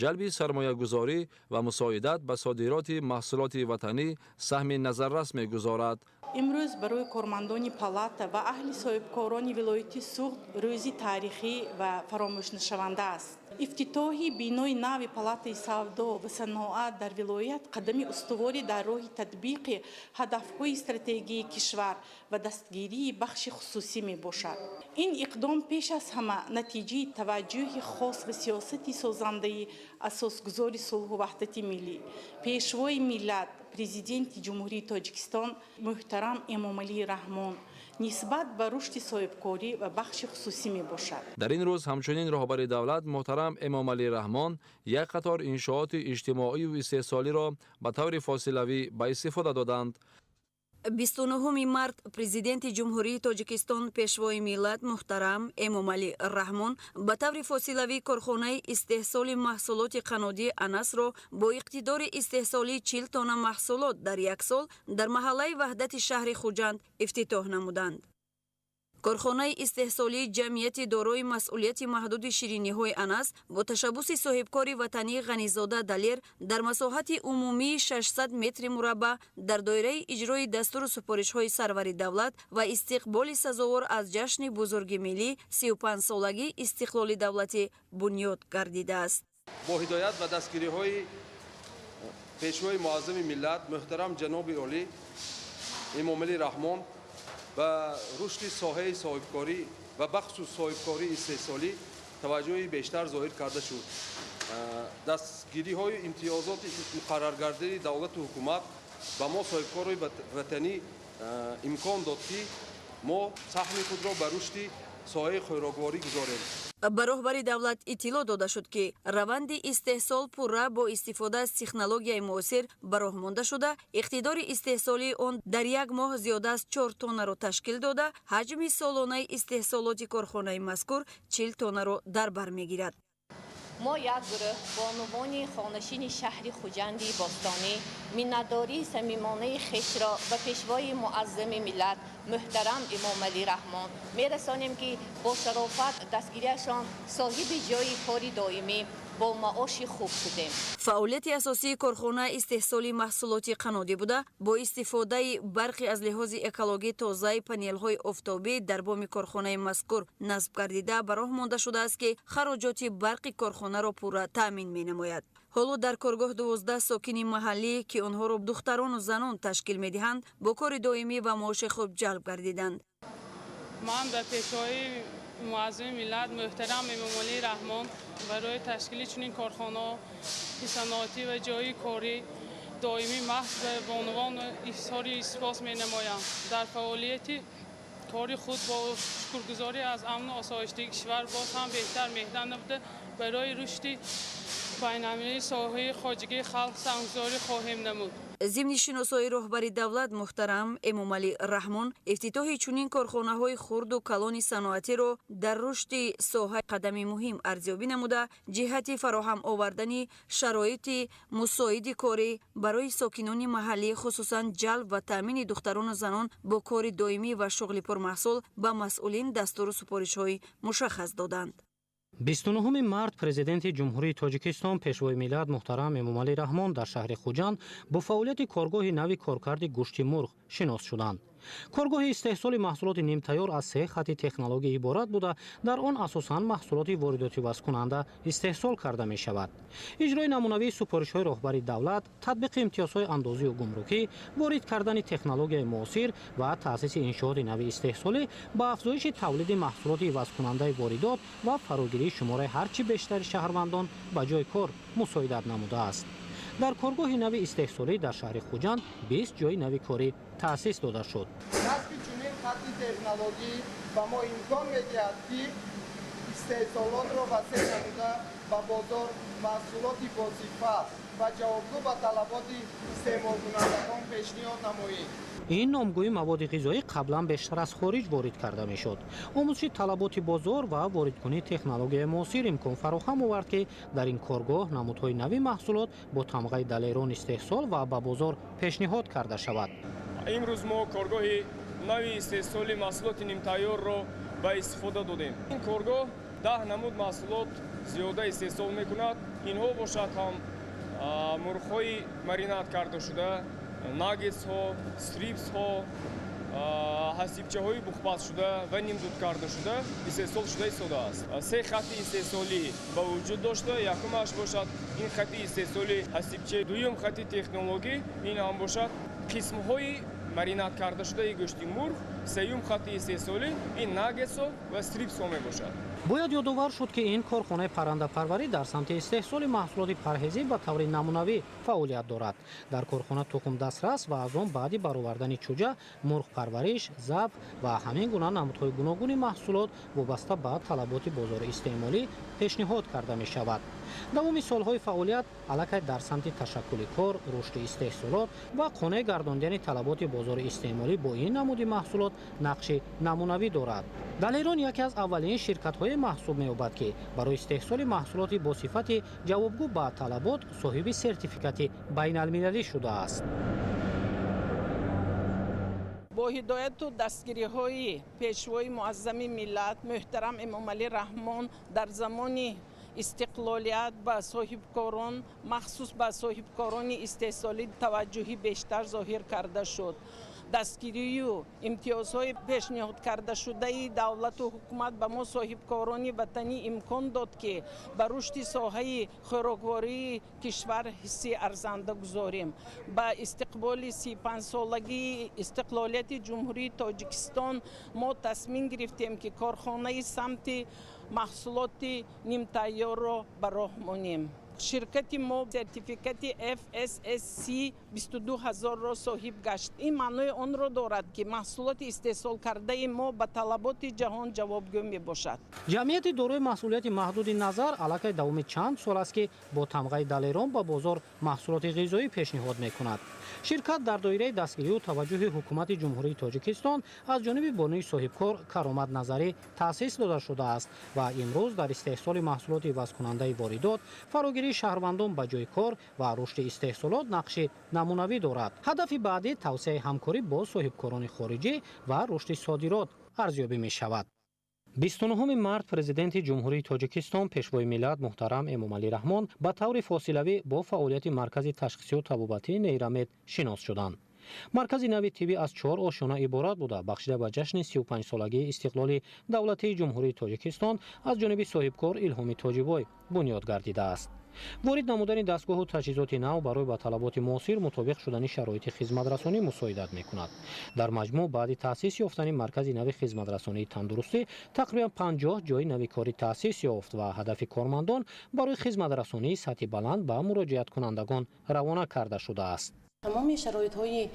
ҷалби сармоягузорӣ ва мусоидат ба содироти маҳсулоти ватанӣ саҳми назаррас мегузорад. Имрӯз барои кормандони палата ва аҳли соҳибкорони вилояти Суғд рӯзи таърихӣ ва фаромӯшнашаванда аст. Ифтитоҳи бинои нави Палатаи савдо ва саноат дар вилоят қадами устуворе дар роҳи татбиқи ҳадафҳои стратегии кишвар ва дастгирии бахши хусусӣ мебошад. Ин иқдом пеш аз ҳама натиҷаи таваҷҷӯҳи хос ва сиёсати созандаи асосгузори сулҳу ваҳдати миллӣ, Пешвои миллат, Президенти Ҷумҳурии Тоҷикистон муҳтарам Эмомалӣ Раҳмон нисбат ба рушди соҳибкорӣ ва бахши хусусӣ мебошад. Дар ин рӯз ҳамчунин роҳбари давлат муҳтарам Эмомалӣ Раҳмон як қатор иншооти иҷтимоию истеҳсолиро ба таври фосилавӣ ба истифода доданд. 29 март Президенти Ҷумҳурии Тоҷикистон, Пешвои миллат муҳтарам Эмомалӣ Раҳмон ба таври фосилавӣ корхонаи истеҳсоли маҳсулоти қаннодии Анасро бо иқтидори истеҳсолии 40 тонна маҳсулот дар як сол дар маҳаллаи Ваҳдати шаҳри Хуҷанд ифтитоҳ намуданд. Корхонаи истеҳсолии ҷамъияти дорои масъулияти маҳдуди шириниҳои Анас бо ташаббуси соҳибкори ватанӣ Ғанизода Далер дар масоҳати умумии 600 метри мураббаъ дар доираи иҷрои дастуру супоришҳои сарвари давлат ва истиқболи сазовор аз ҷашни бузурги миллӣ, 35-солагии истиқлоли давлатӣ бунёд гардидааст. Бо ҳидоят ва дастгириҳои Пешвои муаззами миллат муҳтарам ҷаноби олӣ Эмомалӣ Раҳмон ба рушди соҳаи соҳибкорӣ ва бахусус соҳибкории истеҳсолӣ таваҷҷӯҳи бештар зоҳир карда шуд. Дастгириҳои имтиёзоти муқарраргардиди давлату ҳукумат ба мо, соҳибкорои ватанӣ, имкон дод, ки мо саҳми худро ба рушди соҳаи хӯрокворӣ гузорем. Ба роҳбари давлат иттилоъ дода шуд, ки раванди истеҳсол пурра бо истифода аз технологияи муосир ба роҳ монда шуда, иқтидори истеҳсолии он дар як моҳ зиёда аз 4 тоннаро ташкил дода, ҳаҷми солонаи истеҳсолоти корхонаи мазкур 40 тоннаро дар бар мегирад. Мо як гурӯҳ бонувони хонашини шаҳри Хуҷанди бостонӣ миннатдории самимонаи хешро ба Пешвои муаззами миллат муҳтарам Эмомалӣ Раҳмон мерасонем, ки бо шарофат дастгириашон соҳиби ҷойи кори доимӣ бо маоши хуб шудем. Фаъолияти асосии корхона истеҳсоли маҳсулоти қаннодӣ буда, бо истифодаи барқи аз лиҳози экологӣ тозаи панелҳои офтобӣ дар боми корхонаи мазкур насб гардида ба роҳ монда шудааст, ки хароҷоти барқи корхонаро пурра таъмин менамояд. Ҳоло дар коргоҳ 12 сокини маҳаллӣ, ки онҳоро духтарону занон ташкил медиҳанд, бо кори доимӣ ва маоши хуб ҷалб гардиданд. Ман ба Пешвои муаззами миллат муҳтарам Эмомалӣ Раҳмон барои ташкили чунин корхонаҳои саноатӣ ва ҷойи корӣ доимӣ маҳз ба бонувон изҳори сипос менамоям. Дар фаъолияти кори худ бо шукргузорӣ аз амну осоиштагии кишвар боз ҳам беҳтар меҳнат намуда, барои рушди байналмилалии соҳаи хоҷагии халқ саҳмгузорӣ хоҳем намуд. Зимни шиносоии роҳбари давлат муҳтарам Эмомалӣ Раҳмон ифтитоҳи чунин корхонаҳои хурду калони саноатиро дар рушди соҳа қадами муҳим арзёбӣ намуда, ҷиҳати фароҳам овардани шароити мусоиди корӣ барои сокинони маҳаллӣ, хусусан ҷалб ва таъмини духтарону занон бо кори доимӣ ва шуғли пурмаҳсул ба масъулин дастуру супоришҳои мушаххас доданд. 29 март Президенти Ҷумҳурии Тоҷикистон, Пешвои миллат муҳтарам Эмомалӣ Раҳмон дар шаҳри Хуҷанд бо фаъолияти коргоҳи нави коркарди гӯшти мурғ шинос шуданд. Коргоҳи истеҳсоли маҳсулоти нимтайёр аз се хати технология иборат буда, дар он асосан маҳсулоти воридотивазкунанда истеҳсол карда мешавад. Иҷрои намунавии супоришҳои роҳбари давлат, татбиқи имтиёзҳои андозию гумрукӣ, ворид кардани технологияи муосир ва таъсиси иншооти нави истеҳсолӣ ба афзоиши тавлиди маҳсулоти ивазкунандаи воридот ва фарогирии шумораи ҳарчи бештари шаҳрвандон ба ҷои кор мусоидат намудааст. Дар коргоҳи нави истеҳсолӣ дар шаҳри Хуҷанд 20 ҷои нави корӣ таъсис дода шуд. Насби чунин хатти технологӣ ба мо имкон медиҳад, ки истеҳсолотро васеъ намуда, ба бозор маҳсулоти босифат ва ҷавобгӯ ба талаботи истеъмолкунандагон пешниҳод намоем. Ин номгӯи маводи ғизоӣ қаблан бештар аз хориҷ ворид карда мешуд. Омӯзиши талаботи бозор ва воридкунии технологияи муосир имкон фароҳам овард, ки дар ин коргоҳ намудҳои нави маҳсулот бо тамғаи Далерон истеҳсол ва ба бозор пешниҳод карда шавад. Имрӯз мо коргоҳи нави истеҳсоли маҳсулоти нимтайёрро ба истифода додем. Ин коргоҳ 10 намуд маҳсулот зиёда истеҳсол мекунад. Инҳо бошад ҳам мурғҳои маринад карда шуда, наггетсҳо, стрипсҳо, ҳасибчаҳои бухпазшуда ва нимдуд карда шуда истеҳсол шуда истодааст. Се хати истеҳсолӣ ба вуҷуд дошта, якумаш бошад ин хати истеҳсоли ҳасибча, дуюм хати технологӣ ин ҳам бошад қисмҳои маринад карда шудаи гӯшти мурғ, сеюм хати истеҳсолӣ ин наггетсҳо ва стрипсҳо мебошад. Бояд ёдовар шуд, ки ин корхонаи паррандапарварӣ дар самти истеҳсоли маҳсулоти парҳезӣ ба таври намунавӣ фаъолият дорад. Дар корхона тухм дастрас ва аз он баъди баровардани чӯҷа, мурғпарвариш, забҳ ва ҳамин гуна намудҳои гуногуни маҳсулот вобаста ба талаботи бозори истеъмолӣ пешниҳод карда мешавад. Давоми солҳои фаъолият аллакай дар самти ташаккули кор, рушди истеҳсолот ва қонеъ гардондани талаботи бозори истеъмолӣ бо ин намуди маҳсулот нақши намунавӣ дорад. Далерон яке аз аввалин ширкатҳое маҳсуб меёбад, ки барои истеҳсоли маҳсулоти бо сифати ҷавобгӯ ба талабот соҳиби сертификати байналмилалӣ шудааст. Бо ҳидояту дастгириҳои Пешвои Муаззами миллат муҳтарам Эмомалӣ Раҳмон дар замони истиқлолият ба соҳибкорон, махсус ба соҳибкорони истеҳсолӣ, таваҷҷӯҳи бештар зоҳир карда шуд. Дастгирию имтиёзҳои пешниҳод кардашудаи давлату ҳукумат ба мо, соҳибкорони ватанӣ, имкон дод, ки ба рушди соҳаи хӯроквории кишвар ҳисси арзанда гузорем. Ба истиқболи 35-солагии истиқлолияти Ҷумҳурии Тоҷикистон мо тасмим гирифтем, ки корхонаи самти маҳсулоти нимтайёрро ба роҳ монем. Ширкати мо сертификати FSSC 22000-ро соҳиб гашт. Ин маънои онро дорад, ки маҳсулоти истеҳсолкардаи мо ба талаботи ҷаҳон ҷавобгӯ мебошад. Ҷамъияти дорои масъулияти маҳдуди Назар аллакай давоми чанд сол аст, ки бо тамғаи Далерон ба бозор маҳсулоти ғизоӣ пешниҳод мекунад. Ширкат дар доираи дастгирию таваҷҷӯҳи Ҳукумати Ҷумҳурии Тоҷикистон аз ҷониби бонуи соҳибкор Каромат Назарӣ таъсис дода шудааст ва имрӯз дар истеҳсоли маҳсулоти ивазкунандаи воридот, фарогирии шаҳрвандон ба ҷои кор ва рушди истеҳсолот нақши намунавӣ дорад. Ҳадафи баъдӣ тавсеаи ҳамкорӣ бо соҳибкорони хориҷӣ ва рушди содирот арзёбӣ мешавад. 29 март Президенти Ҷумҳурии Тоҷикистон, Пешвои миллат муҳтарам Эмомалӣ Раҳмон ба таври фосилавӣ бо фаъолияти Маркази ташхисию табобатии Нейрамед шинос шуданд. Маркази нави тиббӣ аз чор ошёна иборат буда, бахшида ба ҷашни 35-солагии истиқлоли давлатии Ҷумҳурии Тоҷикистон аз ҷониби соҳибкор Илҳоми Тоҷибой бунёд гардидааст. Ворид намудани дастгоҳу таҷҳизоти нав барои ба талаботи муосир мутобиқ шудани шароити хизматрасонӣ мусоидат мекунад. Дар маҷмӯъ, баъди таъсис ёфтани маркази нави хизматрасонии тандурустӣ тақрибан 50 ҷои нави корӣ таъсис ёфт ва ҳадафи кормандон барои хизматрасонии сатҳи баланд ба муроҷиаткунандагон равона карда шудааст. Тамоми шароитҳои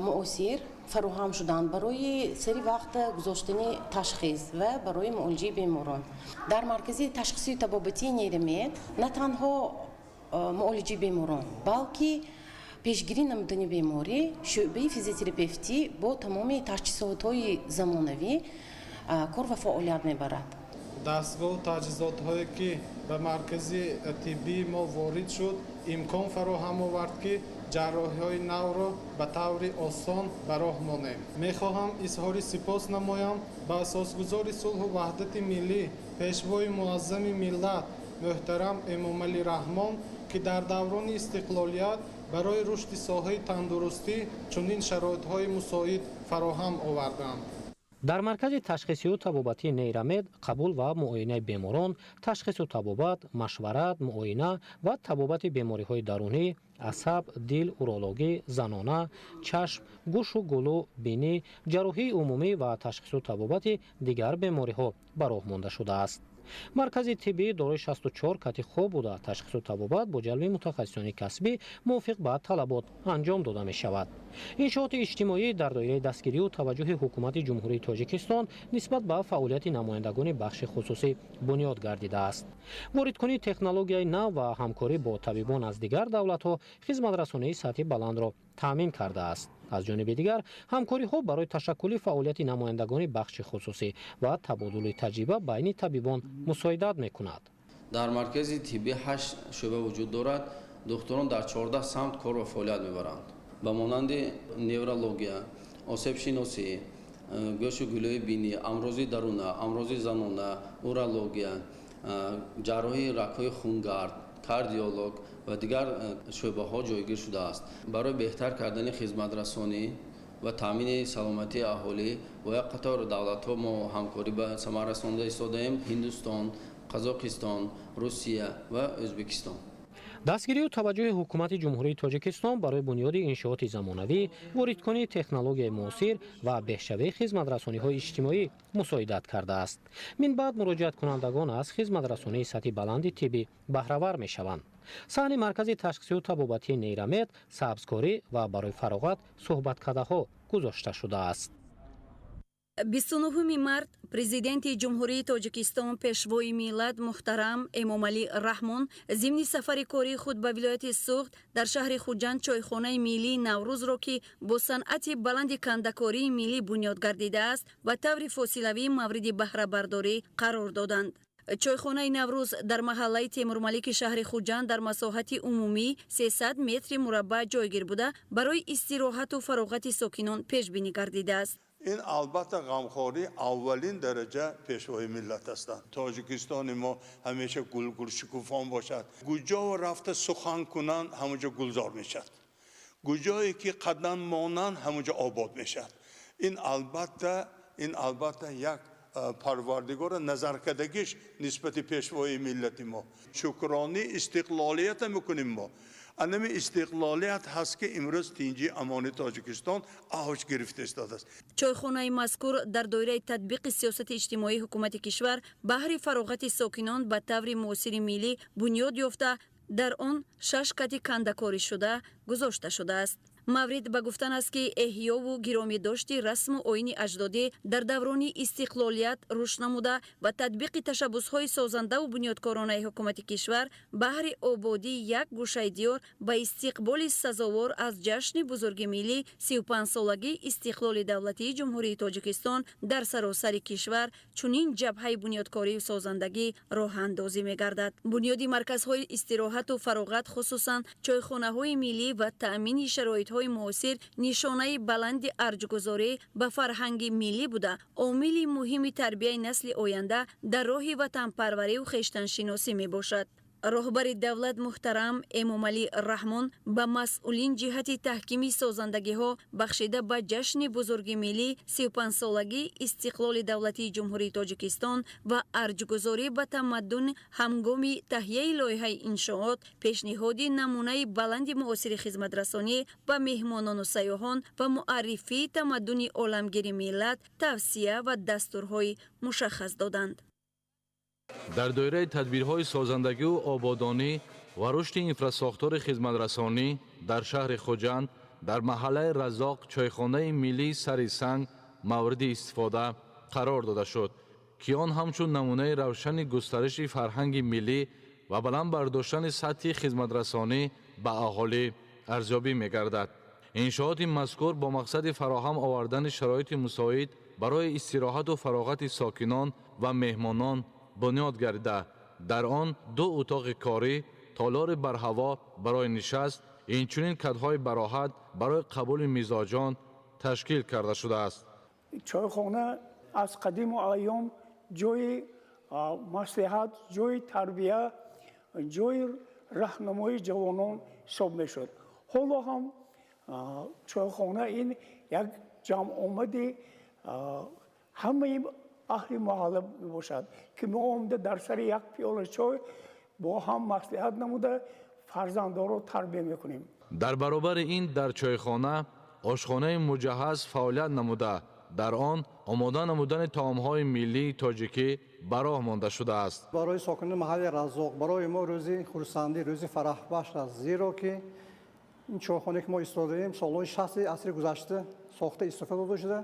муосир фароҳам шуданд барои сари вақт гузоштани ташхис ва барои муолиҷаи беморон. Дар маркази ташхисию табобатии Нейрамед на танҳо муолиҷаи беморон, балки пешгирӣ намудани беморӣ, шӯъбаи физиотерапевтӣ бо тамоми таҷҳизотҳои замонавӣ кор ва фаъолият мебарад. Дастгоҳу таҷҳизотҳое, ки ба маркази тиббии мо ворид шуд, имкон фароҳам овард, ки ҷарроҳиҳои навро ба таври осон ба роҳ монем. Мехоҳам изҳори сипос намоям ба асосгузори сулҳу ваҳдати миллӣ, Пешвои Муаззами миллат муҳтарам Эмомалӣ Раҳмон, ки дар даврони истиқлолият барои рушди соҳаи тандурустӣ чунин шароитҳои мусоид фароҳам оварданд. Дар маркази ташхисию табобатии Нейрамед қабул ва муоинаи беморон, ташхису табобат, машварат, муоина ва табобати бемориҳои дарунӣ, асаб, дил, урологӣ, занона, чашм, гӯшу гулӯ, бинӣ, ҷарроҳии умумӣ ва ташхису табобати дигар бемориҳо ба роҳ монда шудааст. Маркази тиббӣ дорои 64 кати хоб буда, ташхису табобат бо ҷалби мутахассисони касбӣ мувофиқ ба талабот анҷом дода мешавад. Иншооти иҷтимоӣ дар доираи дастгирию таваҷҷӯҳи Ҳукумати Ҷумҳурии Тоҷикистон нисбат ба фаъолияти намояндагони бахши хусусӣ бунёд гардидааст. Воридкунии технологияи нав ва ҳамкорӣ бо табибон аз дигар давлатҳо хизматрасонии сатҳи баландро таъмин кардааст. Аз ҷониби дигар, ҳамкориҳо барои ташаккули фаъолияти намояндагони бахши хусусӣ ва табодули таҷриба байни табибон мусоидат мекунад. Дар маркази тиббӣ ҳашт шӯъба вуҷуд дорад. Духтурон дар 14 самт кор ва фаъолият мебаранд, ба монанди неврология, осебшиносӣ, гӯшу гулӯи бинӣ, амрози даруна, амрози занона, урология, ҷарроҳии рагҳои хунгард, кардиолог ва дигар шӯъбаҳо ҷойгир шудааст. Барои беҳтар кардани хизматрасонӣ ва таъмини саломатии аҳолӣ бо як қатор давлатҳо мо ҳамкорӣ ба самар расонда истодаем: Ҳиндустон, Қазоқистон, Русия ва Ӯзбекистон. Дастгирию таваҷҷӯҳи Ҳукумати Ҷумҳурии Тоҷикистон барои бунёди иншооти замонавӣ, воридкунии технологияи муосир ва беҳшавии хизматрасониҳои иҷтимоӣ мусоидат кардааст. Мин баъд муроҷиаткунандагон аз хизматрасонии сатҳи баланди тиббӣ баҳравар мешаванд. Саҳни маркази ташхисию табобатии Нейрамед сабзкорӣ ва барои фароғат суҳбаткадаҳо гузошта шудааст. 29 март Президенти Ҷумҳурии Тоҷикистон, Пешвои миллат муҳтарам Эмомалӣ Раҳмон зимни сафари кории худ ба вилояти Суғд дар шаҳри Хуҷанд чойхонаи миллии Наврӯзро, ки бо санъати баланди кандакории миллӣ бунёд гардидааст, ба таври фосилавӣ мавриди баҳрабардорӣ қарор доданд. Чойхонаи Наврӯз дар маҳаллаи Темурмалики шаҳри Хуҷанд дар масоҳати умумӣ 300 метри мураббаъ ҷойгир буда, барои истироҳату фароғати сокинон пешбинӣ гардидааст. Ин албатта ғамхории аввалин дараҷа Пешвои миллат ҳастанд. Тоҷикистони мо ҳамеша гулгулшукуфон бошад. Куҷо рафта сухан кунанд, ҳамонҷо гулзор мешавад. Куҷое ки қадам монанд, ҳамонҷо обод мешавад. Ин албатта як Парвардигора назаркардагиш нисбати Пешвои миллати мо. Шукронии истиқлолията мекунем мо. Анами истиқлолият ҳаст, ки имрӯз тинҷи амони Тоҷикистон авҷ гирифта истодааст. Чойхонаи мазкур дар доираи татбиқи сиёсати иҷтимоии ҳукумати кишвар баҳри фароғати сокинон ба таври муосири миллӣ бунёд ёфта, дар он шаш кати кандакорӣшуда гузошта шудааст. Маврид ба гуфтан аст, ки эҳёву гиромидошти расму оини аҷдодӣ дар даврони истиқлолият рушд намуда ва татбиқи ташаббусҳои созандаву бунёдкоронаи ҳукумати кишвар баҳри ободии як гӯшаи диёр ба истиқболи сазовор аз ҷашни бузурги миллӣ, 35-солагии истиқлоли давлатии Ҷумҳурии Тоҷикистон, дар саросари кишвар чунин ҷабҳаи бунёдкорию созандагӣ роҳандозӣ мегардад. Бунёди марказҳои истироҳату фароғат, хусусан чойхонаҳои миллӣ, ва таъмини шароитҳои муосир нишонаи баланди арҷгузорӣ ба фарҳанги миллӣ буда, омили муҳими тарбияи насли оянда дар роҳи ватанпарварию хештаншиносӣ мебошад. Роҳбари давлат муҳтарам Эмомалӣ Раҳмон ба масъулин ҷиҳати таҳкими созандагиҳо бахшида ба ҷашни бузурги миллӣ, 35-солагии истиқлоли давлатии Ҷумҳурии Тоҷикистон ва арҷгузорӣ ба тамаддун, ҳангоми таҳияи лоиҳаи иншоот пешниҳоди намунаи баланди муосири хизматрасонӣ ба меҳмонону сайёҳон ва муаррифии тамаддуни оламгири миллат тавсия ва дастурҳои мушаххас доданд. Дар доираи тадбирҳои созандагиву ободонӣ ва рушди инфрасохтори хизматрасонӣ дар шаҳри Хуҷанд дар маҳаллаи Разоқ чойхонаи миллии Сари санг мавриди истифода қарор дода шуд, ки он ҳамчун намунаи равшани густариши фарҳанги миллӣ ва баланд бардоштани сатҳи хизматрасонӣ ба аҳолӣ арзёбӣ мегардад. Иншооти мазкур бо мақсади фароҳам овардани шароити мусоид барои истироҳату фароғати сокинон ва меҳмонон бунёд гардида, дар он ду утоқи корӣ, толори барҳаво барои нишаст, инчунин катҳои бароҳат барои қабули мизоҷон ташкил карда шудааст. Чойхона аз қадиму айём ҷои маслиҳат, ҷои тарбия, ҷои раҳнамоии ҷавонон ҳисоб мешуд. Ҳоло ҳам чойхона ин як ҷамъомади ҳамаи аҳли маҳалла мебошад, ки мо омада дар сари як пиёла чой бо ҳам маслиҳат намуда, фарзандонро тарбия мекунем. Дар баробари ин дар чойхона ошхонаи муҷаҳҳаз фаъолият намуда, дар он омода намудани таомҳои миллии тоҷикӣ ба роҳ монда шудааст. Барои сокинони маҳалли Разоқ, барои мо рӯзи хурсандӣ, рӯзи фараҳбахш аст, зеро ки ин чойхонае ки мо истодаем, солҳои 60-и асри гузашта сохта, истифода дода шуда,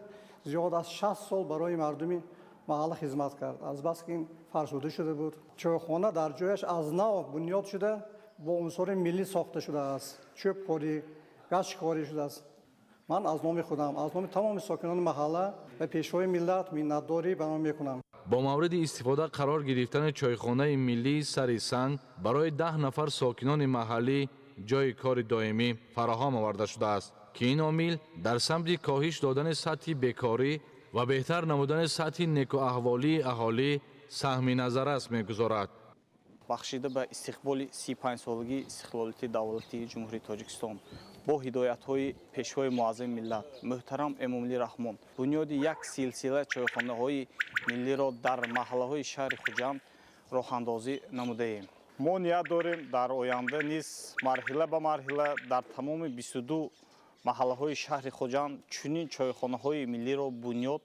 зиёд аз 60 сол барои мардуми маҳалла хизмат кард. Азбаски ин фарсуда шуда буд, чойхона дар ҷояш аз нав бунёд шуда, бо унсури миллӣ сохта шудааст, чӯбкорӣ, гачкорӣ шудааст. Ман аз номи худам, аз номи тамоми сокинони маҳалла ба Пешвои миллат миннатдорӣ баён мекунам. Бо мавриди истифода қарор гирифтани чойхонаи миллии Сари санг барои 10 нафар сокинони маҳаллӣ ҷойи кори доимӣ фароҳам оварда шудааст, ки ин омил дар самти коҳиш додани сатҳи бекорӣ ва беҳтар намудани сатҳи некуаҳволии аҳолӣ саҳми назаррас мегузорад. Бахшида ба истиқболи 35-солагии истиқлолияти давлатии Ҷумҳурии Тоҷикистон бо ҳидоятҳои Пешвои муаззами миллат муҳтарам Эмомалӣ Раҳмон бунёди як силсила чойхонаҳои миллиро дар маҳаллаҳои шаҳри Хуҷанд роҳандозӣ намудаем. Мо ният дорем дар оянда низ марҳила ба марҳила дар тамоми 22 маҳаллаҳои шаҳри Хуҷанд чунин чойхонаҳои миллиро бунёд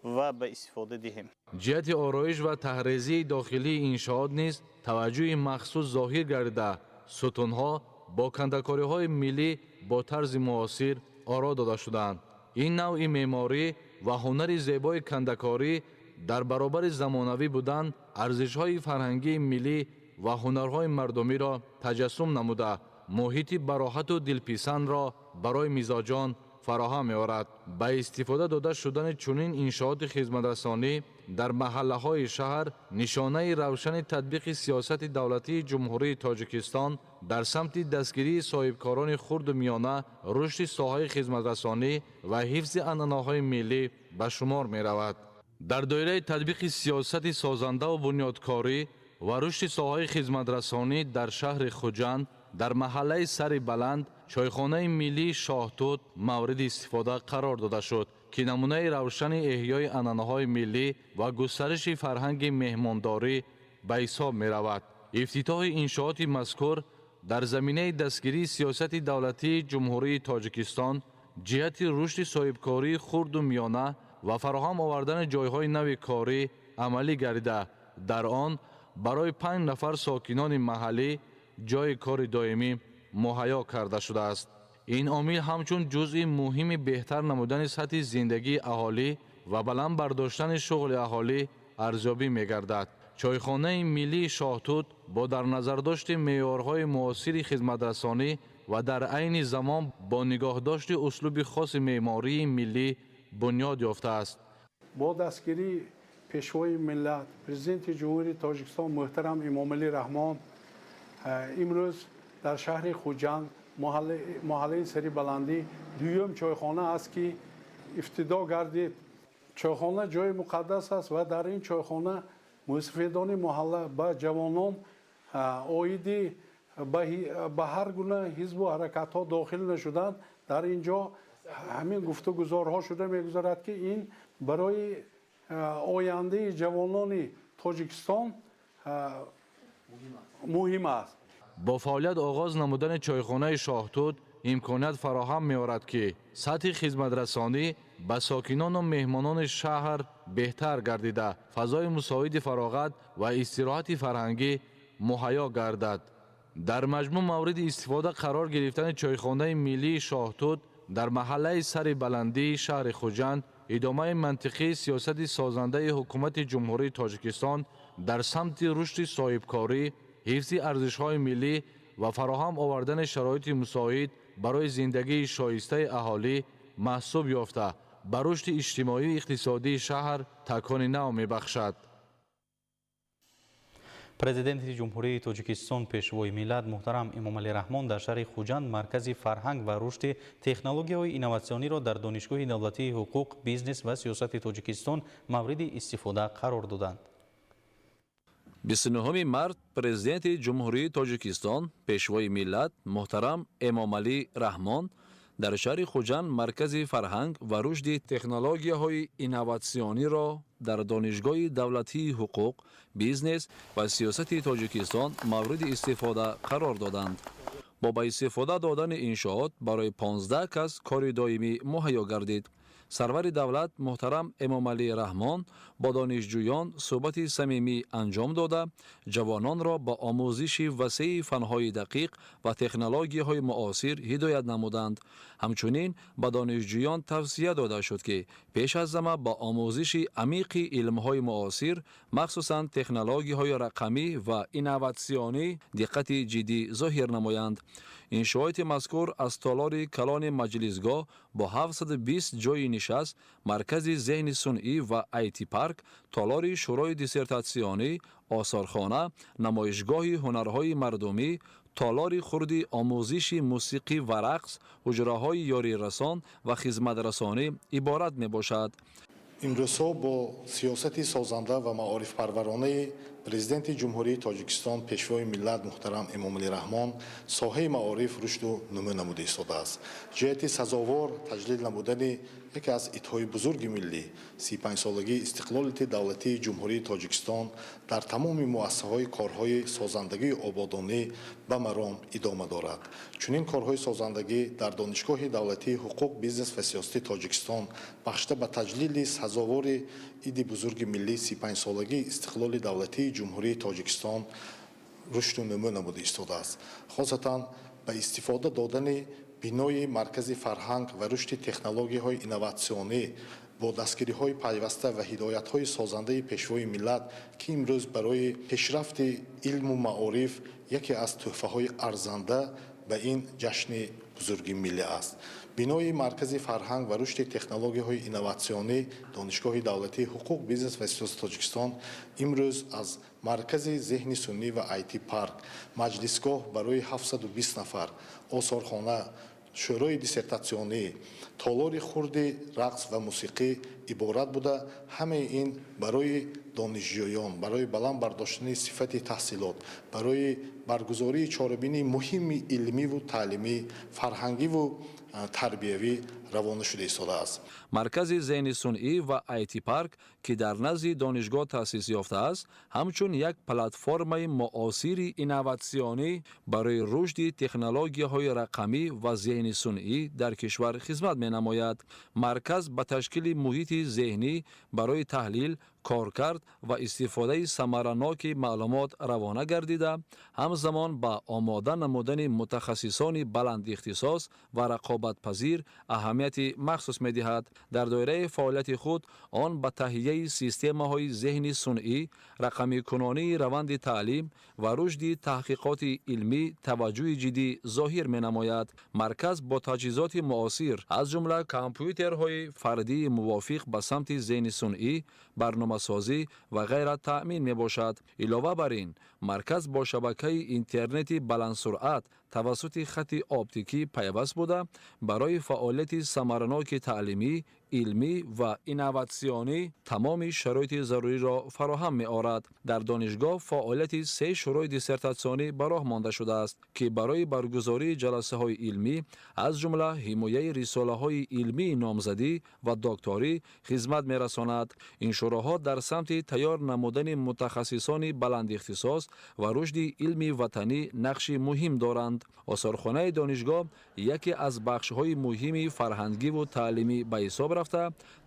ва ба истифода диҳем. Ҷиҳати ороиш ва таҳрезии дохилии иншоот низ таваҷҷӯҳи махсус зоҳир гардида, сутунҳо бо кандакориҳои миллӣ бо тарзи муосир оро дода шудаанд. Ин навъи меъморӣ ва ҳунари зебои кандакорӣ дар баробари замонавӣ будан арзишҳои фарҳангии миллӣ ва ҳунарҳои мардумиро таҷассум намуда, муҳити бароҳату дилписандро барои мизоҷон фароҳам меорад. Ба истифода дода шудани чунин иншооти хизматрасонӣ дар маҳаллаҳои шаҳр нишонаи равшани татбиқи сиёсати давлатии Ҷумҳурии Тоҷикистон дар самти дастгирии соҳибкорони хурду миёна, рушди соҳаи хизматрасонӣ ва ҳифзи анъанаҳои миллӣ ба шумор меравад. Дар доираи татбиқи сиёсати созандаву бунёдкорӣ ва рушди соҳаи хизматрасонӣ дар шаҳри Хуҷанд, дар маҳаллаи Сари Баланд чойхонаи миллии Шоҳтут мавриди истифода қарор дода шуд, ки намунаи равшани эҳёи анъанаҳои миллӣ ва густариши фарҳанги меҳмондорӣ ба ҳисоб меравад. Ифтитоҳи иншооти мазкур дар заминаи дастгирии сиёсати давлатии Ҷумҳурии Тоҷикистон ҷиҳати рушди соҳибкории хурду миёна ва фароҳам овардани ҷойҳои нави корӣ амалӣ гардида, дар он барои 5 нафар сокинони маҳаллӣ ҷойи кори доимӣ муҳайё карда шудааст. Ин омил ҳамчун ҷузъи муҳими беҳтар намудани сатҳи зиндагии аҳолӣ ва баланд бардоштани шуғли аҳолӣ арзёбӣ мегардад. Чойхонаи миллии Шоҳтут бо дар назардошти меъёрҳои муосири хизматрасонӣ ва дар айни замон бо нигоҳдошти услуби хоси меъмории миллӣ бунёд ёфтааст. Бо дастгирии Пешвои миллат, Президенти Ҷумҳурии Тоҷикистон муҳтарам Эмомалӣ Раҳмон, имрӯз дар шаҳри Хуҷанд, маҳаллаи Сари Баландӣ, дуюм чойхона аст, ки ифтитоҳ гардид. Чойхона ҷои муқаддас аст ва дар ин чойхона мусафидони маҳалла ба ҷавонон оиди ба ҳар гуна ҳизбу ҳаракатҳо дохил нашуданд, дар ин ҷо ҳамин гуфтугузорҳо шуда мегузарад, ки ин барои ояндаи ҷавонони Тоҷикистон муҳим аст. Бо фаъолият оғоз намудани чойхонаи Шоҳтут имконият фароҳам меорад, ки сатҳи хизматрасонӣ ба сокинону меҳмонони шаҳр беҳтар гардида, фазои мусоиди фароғат ва истироҳати фарҳангӣ муҳайё гардад. Дар маҷмӯъ мавриди истифода қарор гирифтани чойхонаи миллии Шоҳтут дар маҳаллаи Сари Баландии шаҳри Хуҷанд идомаи мантиқии сиёсати созандаи ҳукумати Ҷумҳурии Тоҷикистон дар самти рушди соҳибкорӣ, ҳифзи арзишҳои миллӣ ва фароҳам овардани шароити мусоид барои зиндагии шоистаи аҳолӣ маҳсуб ёфта, ба рушди иҷтимоию иқтисодии шаҳр такони нав мебахшад. Президенти Ҷумҳурии Тоҷикистон, Пешвои миллат муҳтарам Эмомалӣ Раҳмон дар шаҳри Хуҷанд маркази фарҳанг ва рушди технологияҳои инноватсиониро дар Донишгоҳи давлатии ҳуқуқ, бизнес ва сиёсати Тоҷикистон мавриди истифода қарор доданд. 29 март Президенти Ҷумҳурии Тоҷикистон, Пешвои миллат муҳтарам Эмомалӣ Раҳмон дар шаҳри Хуҷанд маркази фарҳанг ва рушди технологияҳои инноватсиониро дар Донишгоҳи давлатии ҳуқуқ, бизнес ва сиёсати Тоҷикистон мавриди истифода қарор доданд. Бо ба истифода додани иншоот барои 15 кас кори доимӣ муҳайё гардид. Сарвари давлат муҳтарам Эмомалӣ Раҳмон бо донишҷӯён суҳбати самимӣ анҷом дода, ҷавононро ба омӯзиши васеи фанҳои дақиқ ва технологияҳои муосир ҳидоят намуданд. Ҳамчунин ба донишҷӯён тавсия дода шуд, ки пеш аз ҳама ба омӯзиши амиқи илмҳои муосир, махсусан технологияҳои рақамӣ ва инноватсионӣ диққати ҷиддӣ зоҳир намоянд. Иншооти мазкур аз толори калони маҷлисгоҳ бо 720 ҷойи нишаст, маркази зеҳни сунъӣ ва IT-парк, толори шӯрои диссертатсионӣ, осорхона, намоишгоҳи ҳунарҳои мардумӣ, толори хурди омӯзиши мусиқӣ ва рақс, ҳуҷраҳои ёрирасон ва хизматрасонӣ иборат мебошад. Имрӯзҳо бо сиёсати созанда ва маорифпарваронаи Президенти Ҷумҳурии Тоҷикистон, Пешвои миллат муҳтарам Эмомалӣ Раҳмон соҳаи маориф рушду нумӯ намуда истодааст. Ҷиҳати сазовор таҷлил намудани яке аз идҳои бузурги миллӣ, 35-солагии истиқлолияти давлатии Ҷумҳурии Тоҷикистон, дар тамоми муассисаҳои корҳои созандагию ободонӣ ба маром идома дорад. Чунин корҳои созандагӣ дар Донишгоҳи давлатии ҳуқуқ, бизнес ва сиёсати Тоҷикистон бахшида ба таҷлили сазовори иди бузурги миллӣ, 35-солагии истиқлоли давлатии Ҷумҳурии Тоҷикистон рушду нумӯ намуда истодааст. Хосатан ба истифода додани бинои Маркази фарҳанг ва рушди технологияҳои инноватсионӣ бо дастгириҳои пайваста ва ҳидоятҳои созандаи Пешвои миллат, ки имрӯз барои пешрафти илму маориф яке аз тӯҳфаҳои арзанда ба ин ҷашни бузурги миллӣ аст. Бинои Маркази фарҳанг ва рушди технологияҳои инноватсионӣ Донишгоҳи давлатии ҳуқуқ, бизнес ва сиёсати Тоҷикистон имрӯз аз маркази зеҳни суннӣ ва IT парк, маҷлисгоҳ барои 720 нафар, осорхона, шӯрои диссертатсионӣ, толори хурди рақс ва мусиқӣ иборат буда, ҳамаи ин барои донишҷӯён, барои баланд бардоштани сифати таҳсилот, барои баргузории чорабинии муҳими илмиву таълимӣ, фарҳангиву тарбиявӣ равона шуда истодааст. Маркази зеҳни сунъӣ ва IT парк, ки дар назди донишгоҳ таъсис ёфтааст, ҳамчун як платформаи муосири инноватсионӣ барои рушди технологияҳои рақамӣ ва зеҳни сунъӣ дар кишвар хизмат менамояд. Марказ ба ташкили муҳити зеҳнӣ барои таҳлил, коркард ва истифодаи самараноки маълумот равона гардида, ҳамзамон ба омода намудани мутахассисони баландихтисос ва рақобатпазир аҳамияти махсус медиҳад. Дар доираи фаъолияти худ он ба таҳияи системаҳои зеҳни сунъӣ, рақамикунонии раванди таълим ва рушди таҳқиқоти илмӣ таваҷҷӯҳи ҷиддӣ зоҳир менамояд. Марказ бо таҷҳизоти муосир, аз ҷумла компютерҳои фардии мувофиқ ба самти зеҳни сунъӣ, барномасозӣ ва ғайра таъмин мебошад. Илова бар ин, марказ бо шабакаи интернети баландсуръат тавассути хати оптикӣ пайваст буда, барои фаъолияти самараноки таълимӣ, илмӣ ва инноватсионӣ тамоми шароити заруриро фароҳам меорад. Дар донишгоҳ фаъолияти се шӯрои диссертатсионӣ ба роҳ монда шудааст, ки барои баргузории ҷаласаҳои илмӣ, аз ҷумла ҳимояи рисолаҳои илмии номзадӣ ва докторӣ хизмат мерасонад. Ин шӯроҳо дар самти тайёр намудани мутахассисони баландихтисос ва рушди илми ватанӣ нақши муҳим доранд. Осорхонаи донишгоҳ яке аз бахшҳои муҳими фарҳангиву таълимӣ ба ҳисоб рафта,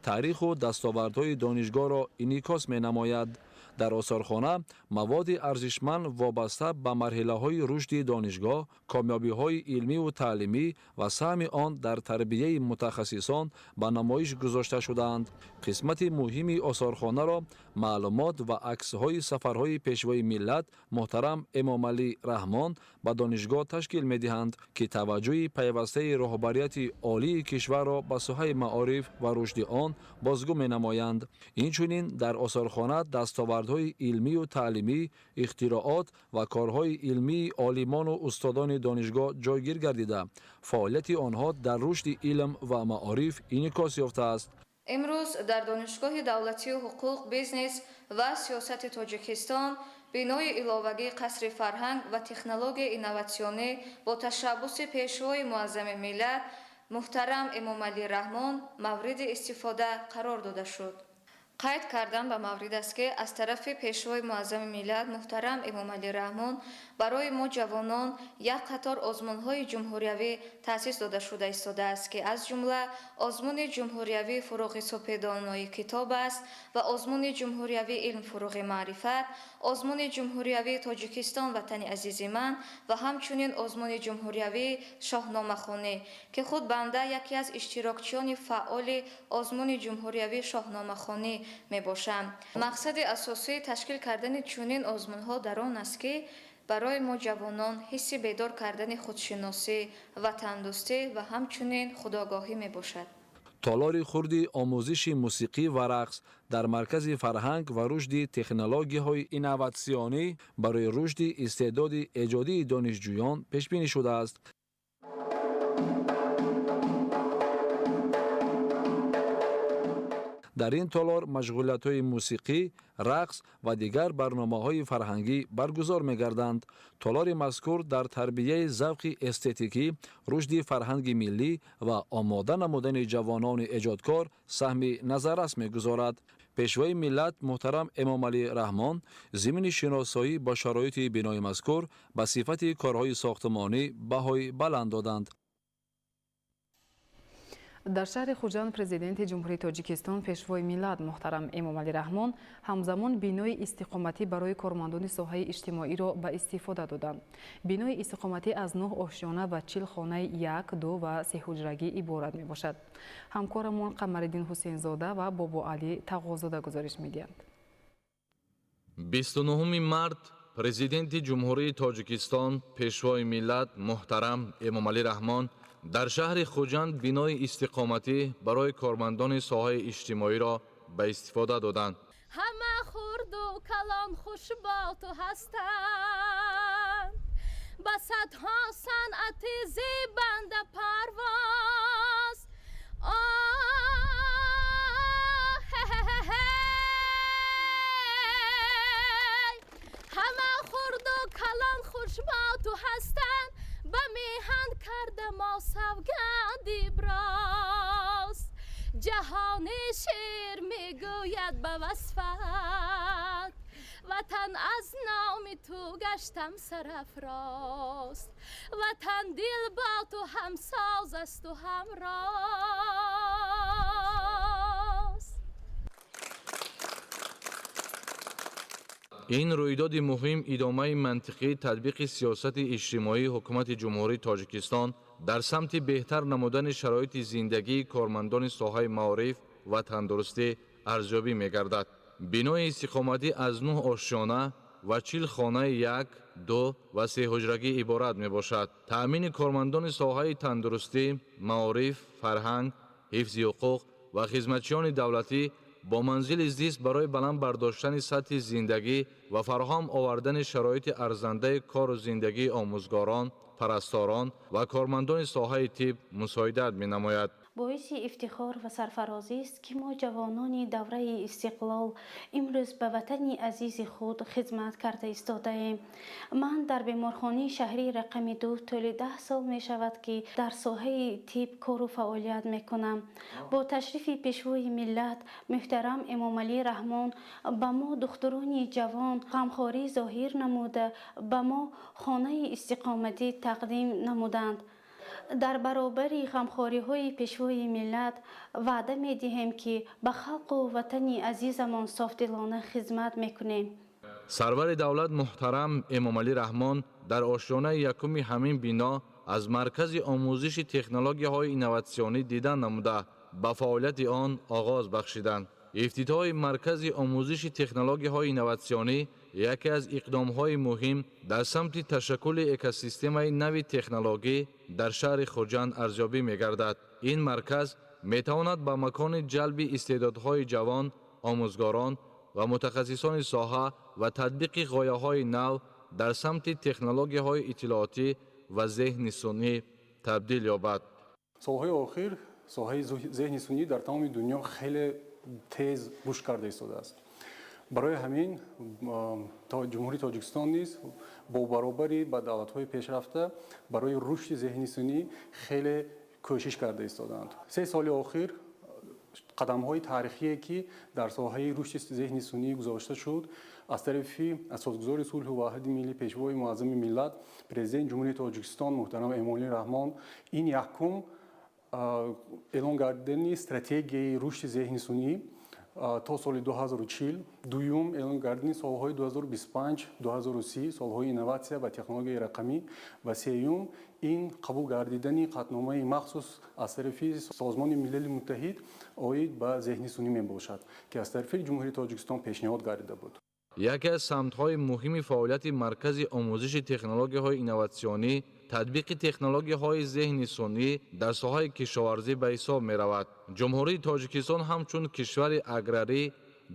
таъриху дастовардҳои донишгоҳро инъикос менамояд. Дар осорхона маводи арзишманд вобаста ба марҳилаҳои рушди донишгоҳ, комёбиҳои илмиву таълимӣ ва саҳми он дар тарбияи мутахассисон ба намоиш гузошта шудаанд. Қисмати муҳими осорхонаро маълумот ва аксҳои сафарҳои Пешвои миллат муҳтарам Эмомалӣ Раҳмон ба донишгоҳ ташкил медиҳанд, ки таваҷҷӯҳи пайвастаи роҳбарияти олии кишварро ба соҳаи маориф ва рушди он бозгӯ менамоянд. Инчунин дар осорхона дастовардҳои илмию таълимӣ, ихтироот ва корҳои илмии олимону устодони донишгоҳ ҷойгир гардида, фаъолияти онҳо дар рушди илм ва маориф инъикос ёфтааст. Имрӯз дар Донишгоҳи давлатии ҳуқуқ, бизнес ва сиёсати Тоҷикистон бинои иловагии Қасри фарҳанг ва технологияи инноватсионӣ бо ташаббуси Пешвои муаззами миллат муҳтарам Эмомалӣ Раҳмон мавриди истифода қарор дода шуд. Қайд кардан ба маврид аст, ки аз тарафи Пешвои муаззами миллат муҳтарам Эмомалӣ Раҳмон барои мо ҷавонон як қатор озмунҳои ҷумҳуриявӣ таъсис дода шуда истодааст, ки аз ҷумла озмуни ҷумҳуриявии «Фуруғи супедонои китоб» аст ва озмуни ҷумҳуриявии «Илм фуруғи маърифат», озмуни ҷумҳуриявии «Тоҷикистон ватани азизи ман» ва ҳамчунин озмуни ҷумҳуриявии «Шоҳномахонӣ», ки худ банда яке аз иштирокчиёни фаъоли озмуни ҷумҳуриявии «Шоҳномахонӣ» мебошам. Мақсади асосии ташкил кардани чунин озмунҳо дар он аст, ки барои мо ҷавонон ҳисси бедор кардани худшиносӣ, ватандӯстӣ ва ҳамчунин худогоҳӣ мебошад. Толори хурди омӯзиши мусиқӣ ва рақс дар Маркази фарҳанг ва рушди технологияҳои инноватсионӣ барои рушди истеъдоди эҷодии донишҷӯён пешбинӣ шудааст. Дар ин толор машғулиятҳои мусиқӣ, рақс ва дигар барномаҳои фарҳангӣ баргузор мегарданд. Толори мазкур дар тарбияи завқи эстетикӣ, рушди фарҳанги миллӣ ва омода намудани ҷавонони эҷодкор саҳми назаррас мегузорад. Пешвои миллат муҳтарам Эмомалӣ Раҳмон зимни шиносоӣ бо шароити бинои мазкур ба сифати корҳои сохтмонӣ баҳои баланд доданд. Дар шаҳри Хуҷанд Президенти Ҷумҳурии Тоҷикистон Пешвои миллат муҳтарам Эмомалӣ Раҳмон ҳамзамон бинои истиқоматӣ барои кормандони соҳаи иҷтимоиро ба истифода доданд. Бинои истиқоматӣ аз 9 ошёна ва 40 хонаи 1, 2 ва 3 ҳуҷрагӣ иборат мебошад. Ҳамкорамон Қамариддин Ҳусейнзода ва Бобоалӣ Тағозода гузориш медиҳанд. 29 март Президенти Ҷумҳурии Тоҷикистон Пешвои миллат муҳтарам Эмомалӣ Раҳмон дар шаҳри Хуҷанд бинои истиқоматӣ барои кормандони соҳаи иҷтимоиро ба истифода доданд. Ҳама хурду калон хушбо ту ҳастанд, ба садҳо санъати зебанда парвоз. Ҳама хурду калон хушбо ту ҳастанд, ба меҳан карда мо савганди броз. Ҷаҳони шер мегӯяд ба васфат, ватан аз номи ту гаштам сарафроз. Ватан дил бо ту ҳамсоз асту ҳамроз. Ин рӯйдоди муҳим идомаи мантиқии татбиқи сиёсати иҷтимоии ҳукумати Ҷумҳурии Тоҷикистон дар самти беҳтар намудани шароити зиндагии кормандони соҳаи маориф ва тандурустӣ арзёбӣ мегардад. Бинои истиқоматӣ аз 9 ошёна ва 40 хонаи 1, 2 ва 3 ҳуҷрагӣ иборат мебошад. Таъмини кормандони соҳаи тандурустӣ, маориф, фарҳанг, ҳифзи ҳуқуқ ва хизматчиёни давлатӣ бо манзили зист барои баланд бардоштани сатҳи зиндагӣ ва фароҳам овардани шароити арзандаи кору зиндагии омӯзгорон, парасторон ва кормандони соҳаи тиб мусоидат менамояд. Боиси ифтихор ва сарфарозист, ки мо ҷавонони давраи истиқлол имрӯз ба ватани азизи худ хизмат карда истодаем. Ман дар беморхонаи шаҳрии рақами 2 тӯли 10 сол мешавад, ки дар соҳаи тиб кору фаъолият мекунам. Бо ташрифи Пешвои миллат муҳтарам Эмомалӣ Раҳмон ба мо духтурони ҷавон ғамхорӣ зоҳир намуда, ба мо хонаи истиқоматӣ тақдим намуданд. Дар баробари ғамхориҳои Пешвои миллат ваъда медиҳем, ки ба халқу ватани азизамон софдилона хизмат мекунем. Сарвари давлат муҳтарам Эмомалӣ Раҳмон дар ошёнаи якуми ҳамин бино аз маркази омӯзиши технологияҳои инноватсионӣ дидан намуда, ба фаъолияти он оғоз бахшиданд. Ифтитоҳи маркази омӯзиши технологияҳои инноватсионӣ яке аз иқдомҳои муҳим дар самти ташаккули экосистемаи нави технологӣ дар шаҳри Хуҷанд арзёбӣ мегардад. Ин марказ метавонад ба макони ҷалби истеъдодҳои ҷавон, омӯзгорон ва мутахассисони соҳа ва татбиқи ғояҳои нав дар самти технологияҳои иттилоотӣ ва зеҳни сунъӣ табдил ёбад. Солҳои охир соҳаи зеҳни сунъӣ дар тамоми дунё хеле тез рушд карда истодааст. Барои ҳамин Ҷумҳурии Тоҷикистон низ бо баробари ба давлатҳои пешрафта барои рушди зеҳни сунъӣ хеле кӯшиш карда истодаанд. 3 соли охир қадамҳои таърихие, ки дар соҳаи рушди зеҳни сунъӣ гузошта шуд, аз тарафи асосгузори сулҳу ваҳдати миллӣ, Пешвои муаззами миллат, Президенти Ҷумҳурии Тоҷикистон муҳтарам Эмомалӣ Раҳмон, ин якум эълон гардидани стратегияи рушди зеҳни сунъӣ то соли 2040, дуюм эълон гардидани солҳои 2025-2030 солҳои инноватсия ва технологияи рақамӣ ва сеюм ин қабул гардидани қатъномаи махсус аз тарафи Созмони Милали Муттаҳид оид ба зеҳни сунъӣ мебошад, ки аз тарафи Ҷумҳурии Тоҷикистон пешниҳод гардида буд. Яке аз самтҳои муҳими фаъолияти маркази омӯзиши технологияҳои инноватсионӣ татбиқи технологияҳои зеҳни сунъӣ дар соҳаи кишоварзӣ ба ҳисоб меравад. Ҷумҳурии Тоҷикистон ҳамчун кишвари аграрӣ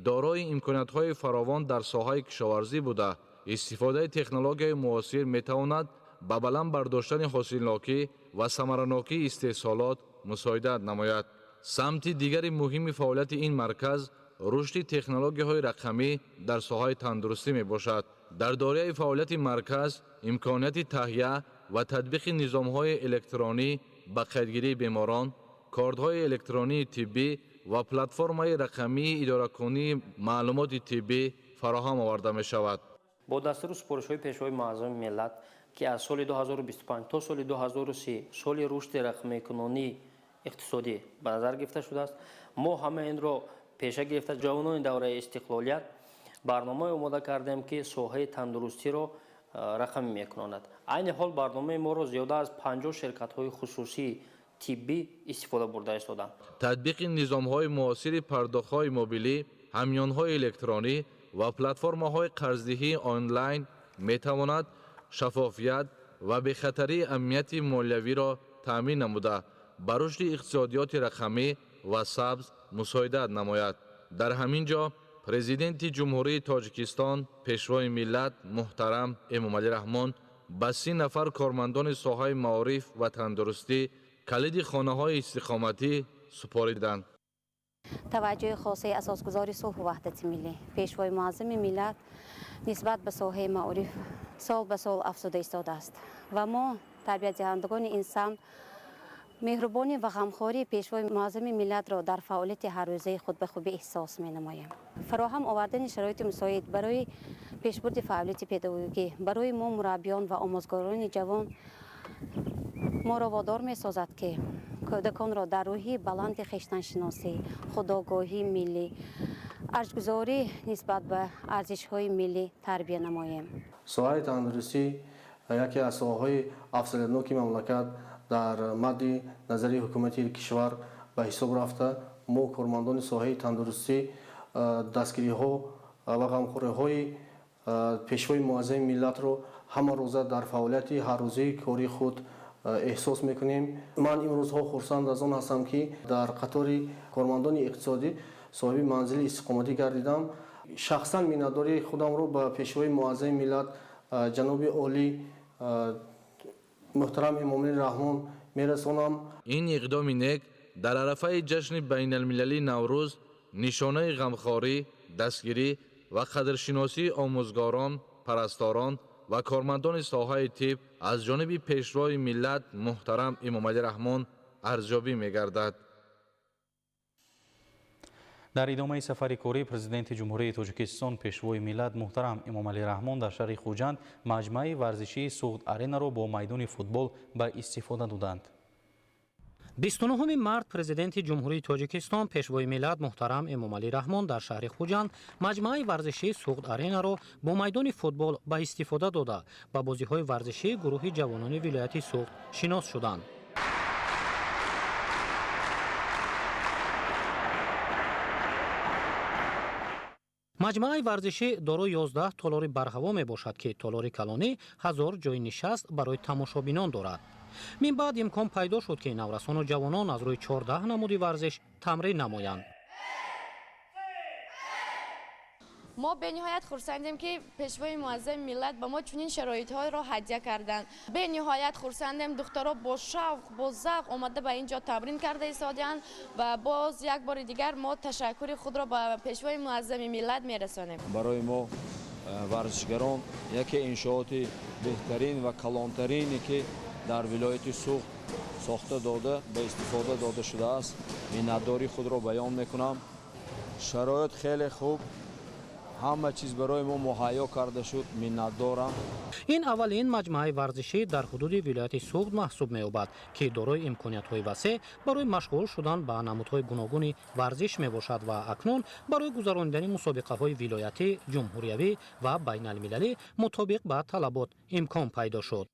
дорои имкониятҳои фаровон дар соҳаи кишоварзӣ буда, истифодаи технологияи муосир метавонад ба баланд бардоштани ҳосилнокӣ ва самаранокии истеҳсолот мусоидат намояд. Самти дигари муҳими фаъолияти ин марказ рушди технологияҳои рақамӣ дар соҳаи тандурустӣ мебошад. Дар доираи фаъолияти марказ имконияти таҳия ва татбиқи низомҳои электронӣ ба қайдгирии беморон, кортҳои электронии тиббӣ ва платформаи рақамии идоракунии маълумоти тиббӣ фароҳам оварда мешавад. Бо дастуру супоришҳои Пешвои Муаззами миллат, ки аз соли 2025 то соли 2030 соли рушди рақамикунонии иқтисодӣ ба назар гирифта шудааст, мо ҳама инро пеша гирифта, ҷавонони давраи истиқлолият барномае омода кардем, ки соҳаи тандурустиро рақамӣ мекунонад. Айни ҳол барномаи моро зиёда аз 50 ширкатҳои хусусии тиббӣ истифода бурда истоданд. Татбиқи низомҳои муосири пардохтҳои мобилӣ, ҳамёнҳои электронӣ ва платформаҳои қарздиҳии онлайн метавонад шаффофият ва бехатарии амнияти молиявиро таъмин намуда, ба рушди иқтисодиёти рақамӣ ва сабз мусоидат намояд. Дар ҳамин ҷо Президенти Ҷумҳурии Тоҷикистон, Пешвои миллат муҳтарам Эмомалӣ Раҳмон ба 30 нафар кормандони соҳаи маориф ва тандурустӣ калиди хонаҳои истиқоматӣ супориданд. Таваҷҷӯҳи хосаи асосгузори сулҳу ваҳдати миллӣ, Пешвои муаззами миллат нисбат ба соҳаи маориф сол ба сол афзуда истодааст ва мо, тарбиятдиҳандагони ин самт, меҳрубонӣ ва ғамхории Пешвои муаззами миллатро дар фаъолияти ҳаррӯзаи худ ба хубӣ эҳсос менамоем. Фароҳам овардани шароити мусоид барои пешбурди фаъолияти педагогӣ барои мо, мураббиён ва омӯзгорони ҷавон, моро водор месозад, ки кӯдаконро дар рӯҳи баланди хештаншиносӣ, худогоҳии миллӣ, арҷгузорӣ нисбат ба арзишҳои миллӣ тарбия намоем. Соҳаи тандурустӣ яке аз соҳаҳои афзалиятноки мамлакат дар мадди назари ҳукумати кишвар ба ҳисоб рафта, мо, кормандони соҳаи тандурустӣ, дастгириҳо ва ғамхориҳои Пешвои муаззами миллатро ҳама рӯза дар фаъолияти ҳаррӯзаи кори худ эҳсос мекунем. Ман имрӯзҳо хурсанд аз он ҳастам, ки дар қатори кормандони иқтисодӣ соҳиби манзили истиқоматӣ гардидам. Шахсан миннатдории худамро ба Пешвои муаззами миллат, ҷаноби олӣ муҳтарам Эмомалӣ Раҳмон мерасонам. Ин иқдоми нек дар арафаи ҷашни байналмилалии Наврӯз нишонаи ғамхорӣ, дастгирӣ ва қадршиносии омӯзгорон, парасторон ва кормандони соҳаи тиб аз ҷониби Пешвои миллат муҳтарам Эмомалӣ Раҳмон арзёбӣ мегардад. Дар идомаи сафари корӣ Президенти Ҷумҳурии Тоҷикистон, Пешвои миллат муҳтарам Эмомалӣ Раҳмон дар шаҳри Хуҷанд маҷмӯаи варзишии Суғд Аренаро бо майдони футбол ба истифода доданд. 29 март Президенти Ҷумҳурии Тоҷикистон, Пешвои миллат муҳтарам Эмомалӣ Раҳмон дар шаҳри Хуҷанд маҷмӯаи варзишии Суғд Аренаро бо майдони футбол ба истифода дода, ба бозиҳои варзишии гурӯҳи ҷавонони вилояти Суғд шинос шуданд. Маҷмӯаи варзишӣ дорои 11 толори барҳаво мебошад, ки толори калонӣ 1000 ҷойи нишаст барои тамошобинон дорад. Мин баъд имкон пайдо шуд, ки наврасону ҷавонон аз рӯи 14 намуди варзиш тамрин намоянд. Мо бениҳоят хурсандем, ки Пешвои муаззами миллат ба мо чунин шароитҳоро ҳадя карданд. Бениҳоят хурсандем, духтаро бо шавқ, бо завқ омада ба ин ҷо тамрин карда истодаанд ва боз як бори дигар мо ташаккури худро ба Пешвои муаззами миллат мерасонем. Барои мо варзишгарон яке иншооти беҳтарин ва калонтарине, ки дар вилояти Суғд сохта дода, ба истифода дода шудааст, миннатдории худро баён мекунам. Шароит хеле хуб, ҳама чиз барои мо муҳайё карда шуд, миннатдорам. Ин аввалин маҷмӯаи варзишӣ дар ҳудуди вилояти Суғд маҳсуб меёбад, ки дорои имкониятҳои васеъ барои машғул шудан ба намудҳои гуногуни варзиш мебошад ва акнун барои гузаронидани мусобиқаҳои вилоятӣ, ҷумҳуриявӣ ва байналмилалӣ мутобиқ ба талабот имкон пайдо шуд.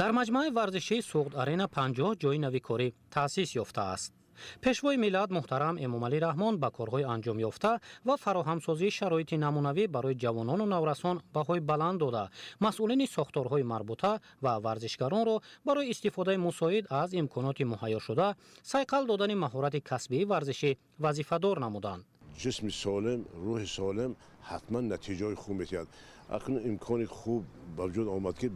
Дар маҷмӯаи варзишии Суғд Арена 50 ҷойи нави корӣ таъсис ёфтааст. Пешвои миллат муҳтарам Эмомалӣ Раҳмон ба корҳои анҷомёфта ва фароҳамсозии шароити намунавӣ барои ҷавонону наврасон баҳои баланд дода, масъулини сохторҳои марбута ва варзишгаронро барои истифодаи мусоид аз имконоти муҳайёшуда, сайқал додани маҳорати касбии варзишӣ вазифадор намуданд. Ҷисми солим, рӯҳи солим ҳатман натиҷаҳои хуб метиҳад. Акнун имкони хуб ба вуҷуд омад, ки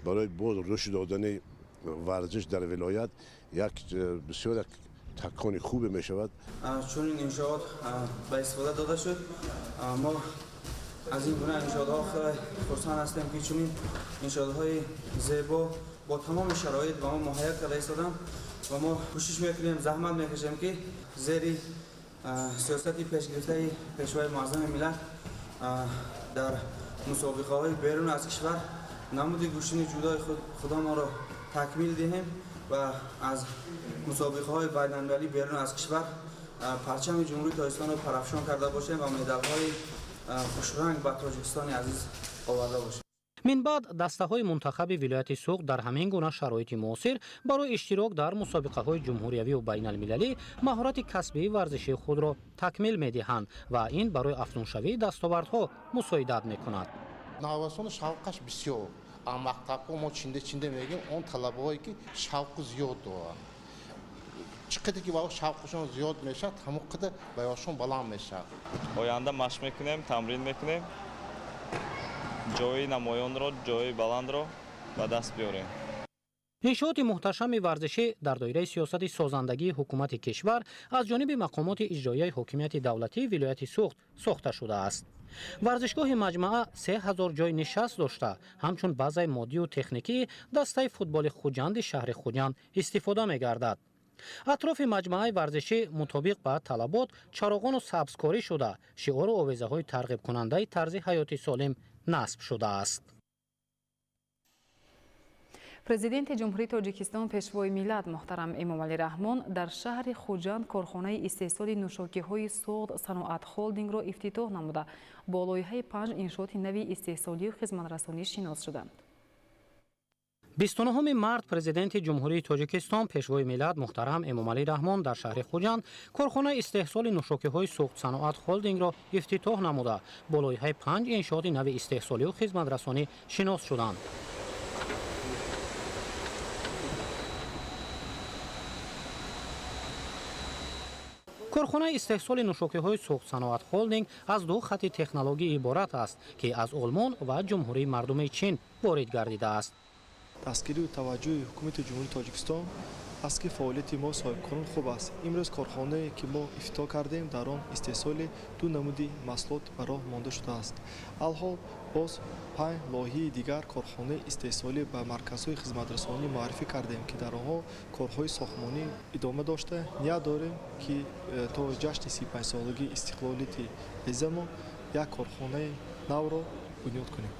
барои боз рушд додани варзиш дар вилоят як бисёр як такони хубе мешавад. Чунин иншоот ба истифода дода шуд. Мо аз ин гуна иншоотҳо хеле хурсанд ҳастем, ки чунин иншоотҳои зебо бо тамоми шароит ба мо муҳайё карда истоданд ва мо кӯшиш мекунем, заҳмат мекашем, ки зери сиёсати пешгирифтаи Пешвои Муаззами Миллат дар мусобиқаҳои берун аз кишвар намуди гӯштини ҷудои худамонро такмил диҳем ва аз мусобиқаҳои байналмилалӣ берун аз кишвар парчами Ҷумҳурии Тоҷикистонро парафшон карда бошем ва медалҳои хушранг ба Тоҷикистони азиз оварда бошем. Мин баъд дастаҳои мунтахаби вилояти Суғд дар ҳамин гуна шароити муосир барои иштирок дар мусобиқаҳои ҷумҳуриявию байналмилалӣ маҳорати касбии варзишии худро такмил медиҳанд ва ин барои афзуншавии дастовардҳо мусоидат мекунад. Наврасон шавқаш бисёр. Мактабҳо мо чинда чинда мегӯем, он талабаҳое ки шавқу зиёд доранд, чӣ қадар ки шавқашон зиёд мешавад, ҳамон қадар баёшон баланд мешавад. Оянда машқ мекунем, тамрин мекунем, ҷои намоёнро, ҷои баландро ба даст биёрем. Иншооти муҳташами варзишӣ дар доираи сиёсати созандагии ҳукумати кишвар аз ҷониби мақомоти иҷроияи ҳокимияти давлатии вилояти Суғд сохта шудааст. Варзишгоҳи маҷмаа 3000 ҷои нишаст дошта, ҳамчун базаи моддию техникии дастаи футболи Хуҷанди шаҳри Хуҷанд истифода мегардад. Атрофи маҷмааи варзишӣ мутобиқ ба талабот чароғону сабзкорӣ шуда, шиору овезаҳои тарғибкунандаи тарзи ҳаёти солим насб шудааст. Президенти Ҷумҳурии Тоҷикистон, Пешвои миллат муҳтарам Эмомалӣ Раҳмон дар шаҳри Хуҷанд корхонаи истеҳсоли нӯшокиҳои Суғд саноат холдингро ифтитоҳ намуда, бо лоиҳаи панҷ иншооти нави истеҳсолию хизматрасонӣ шинос шуданд. 29 март Президенти Ҷумҳурии Тоҷикистон, Пешвои миллат муҳтарам Эмомалӣ Раҳмон дар шаҳри Хуҷанд корхонаи истеҳсоли нӯшокиҳои Суғд саноат холдингро ифтитоҳ намуда, бо лоиҳаи панҷ иншооти нави истеҳсолию хизматрасонӣ шинос шуданд. Корхонаи истеҳсоли нӯшокиҳои Суғд саноат холдинг аз ду хати технологӣ иборат аст, ки аз Олмон ва Ҷумҳурии Мардумии Чин ворид гардидааст. Дастгирию таваҷҷӯҳи ҳукумати Ҷумҳурии Тоҷикистон аст, ки фаъолияти мо соҳибкорон хуб аст. Имрӯз корхонае, ки мо ифтитоҳ кардем, дар он истеҳсоли ду намуди маҳсулот ба роҳ монда шудааст. Алҳол боз панҷ лоиҳаи дигар корхонаи истеҳсолӣ ба марказҳои хизматрасонӣ муаррифӣ кардем, ки дар онҳо корҳои сохтмонӣ идома дошта, ният дорем, ки то ҷашни 35-солагии истиқлолияти азизамон як корхонаи навро бунёд кунем.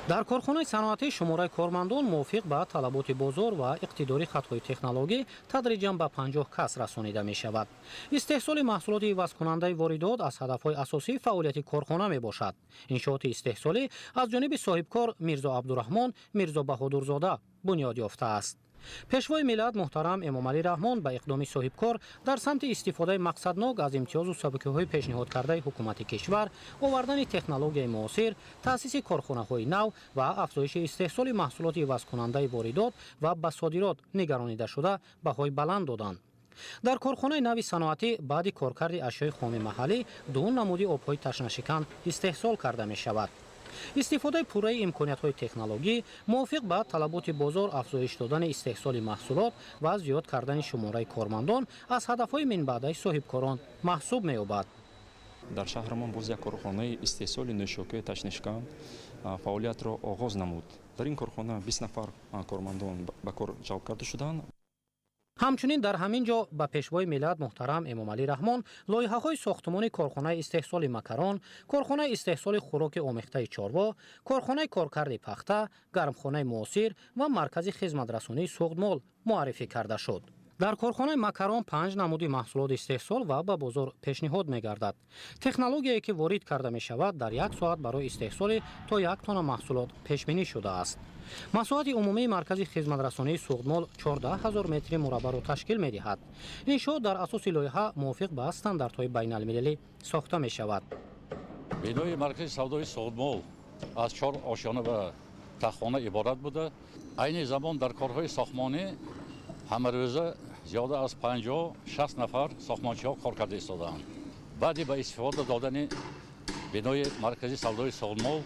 Дар корхонаи саноатӣ шумораи кормандон мувофиқ ба талаботи бозор ва иқтидори хатҳои технологӣ тадриҷан ба 50 кас расонида мешавад. Истеҳсоли маҳсулоти ивазкунандаи воридот аз ҳадафҳои асосии фаъолияти корхона мебошад. Иншооти истеҳсолӣ аз ҷониби соҳибкор Мирзо Абдураҳмон Мирзо Баҳодурзода бунёд ёфтааст. Пешвои миллат муҳтарам Эмомалӣ Раҳмон ба иқдоми соҳибкор дар самти истифодаи мақсаднок аз имтиёзу сабукиҳои пешниҳодкардаи ҳукумати кишвар, овардани технологияи муосир, таъсиси корхонаҳои нав ва афзоиши истеҳсоли маҳсулоти ивазкунандаи воридот ва ба содирот нигаронида шуда баҳои баланд доданд. Дар корхонаи нави саноатӣ баъди коркарди ашёи хоми маҳаллӣ ду намуди обҳои ташнашикан истеҳсол карда мешавад. Истифодаи пурраи имкониятҳои технологӣ мувофиқ ба талаботи бозор, афзоиш додани истеҳсоли маҳсулот ва зиёд кардани шумораи кормандон аз ҳадафҳои минбаъдаи соҳибкорон маҳсуб меёбад. Дар шаҳрамон боз як корхонаи истеҳсоли нӯшокии ташнишкан фаъолиятро оғоз намуд. Дар ин корхона 20 нафар кормандон ба кор ҷалб карда шуданд. Ҳамчунин дар ҳамин ҷо ба Пешвои миллат муҳтарам Эмомалӣ Раҳмон лоиҳаҳои сохтумони корхонаи истеҳсоли макарон, корхонаи истеҳсоли хӯроки омехтаи чорво, корхонаи коркарди пахта, гармхонаи муосир ва маркази хизматрасонии Суғдмол муаррифӣ карда шуд. Дар корхонаи макарон панҷ намуди маҳсулот истеҳсол ва ба бозор пешниҳод мегардад. Технологияе, ки ворид карда мешавад, дар як соат барои истеҳсоли то як тонна маҳсулот пешбинӣ шудааст. Масоҳати умумии маркази хизматрасонии Суғдмол 14 ҳазор метри мураббаъро ташкил медиҳад. Иншоот дар асоси лоиҳа мувофиқ ба стандартҳои байналмилалӣ сохта мешавад. Бинои маркази савдои Суғдмол аз чор ошёна ва таххона иборат буда, айни замон дар корҳои сохтмонӣ ҳамарӯза зиёда аз 50-60 нафар сохтмончиҳо кор карда истодаанд. Баъди ба истифода додани бинои маркази савдои Суғдмол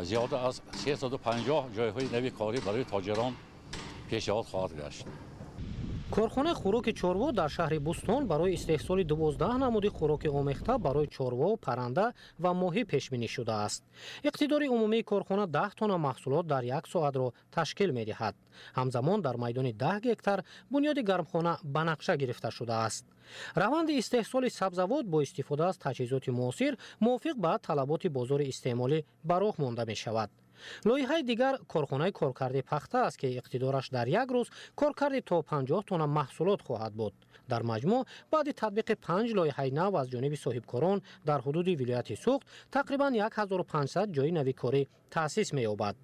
зиёда аз 350 ҷойҳои нави корӣ барои тоҷирон пешниҳод хоҳад гашт. Корхонаи хӯроки чорво дар шаҳри Бӯстон барои истеҳсоли 12 намуди хӯроки омехта барои чорво, парранда ва моҳӣ пешбинӣ шудааст. Иқтидори умумии корхона 10 тонна маҳсулот дар як соатро ташкил медиҳад. Ҳамзамон дар майдони 10 гектар бунёди гармхона ба нақша гирифта шудааст. Раванди истеҳсоли сабзавот бо истифода аз таҷҳизоти муосир мувофиқ ба талаботи бозори истеъмолӣ ба роҳ монда мешавад. Лоиҳаи дигар корхонаи коркарди пахта аст, ки иқтидораш дар як рӯз коркарди то 50 тонна маҳсулот хоҳад буд. Дар маҷмӯъ баъди татбиқи 5 лоиҳаи нав аз ҷониби соҳибкорон дар ҳудуди вилояти Суғд тақрибан 1500 ҷойи нави корӣ таъсис меёбад.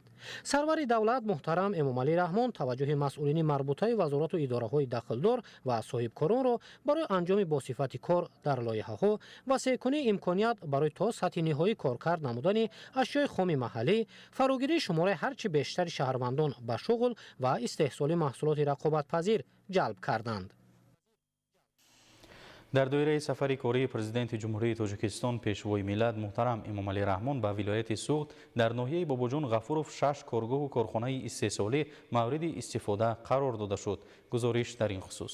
Сарвари давлат муҳтарам Эмомалӣ Раҳмон таваҷҷӯҳи масъулини марбутаи вазорату идораҳои дахлдор ва соҳибкоронро барои анҷоми босифати кор дар лоиҳаҳо ва васеъкунии имконият барои то сатҳи ниҳоӣ коркард намудани ашёи хоми маҳаллӣ, фарогирии шумораи ҳарчи бештари шаҳрвандон ба шуғл ва истеҳсоли маҳсулоти рақобатпазир ҷалб карданд. Дар доираи сафари кории президенти Ҷумҳурии Тоҷикистон Пешвои миллат муҳтарам Эмомалӣ Раҳмон ба вилояти Суғд дар ноҳияи Бобоҷон Ғафуров 6 коргоҳу корхонаи истеҳсолӣ мавриди истифода қарор дода шуд. Гузориш дар ин хусус.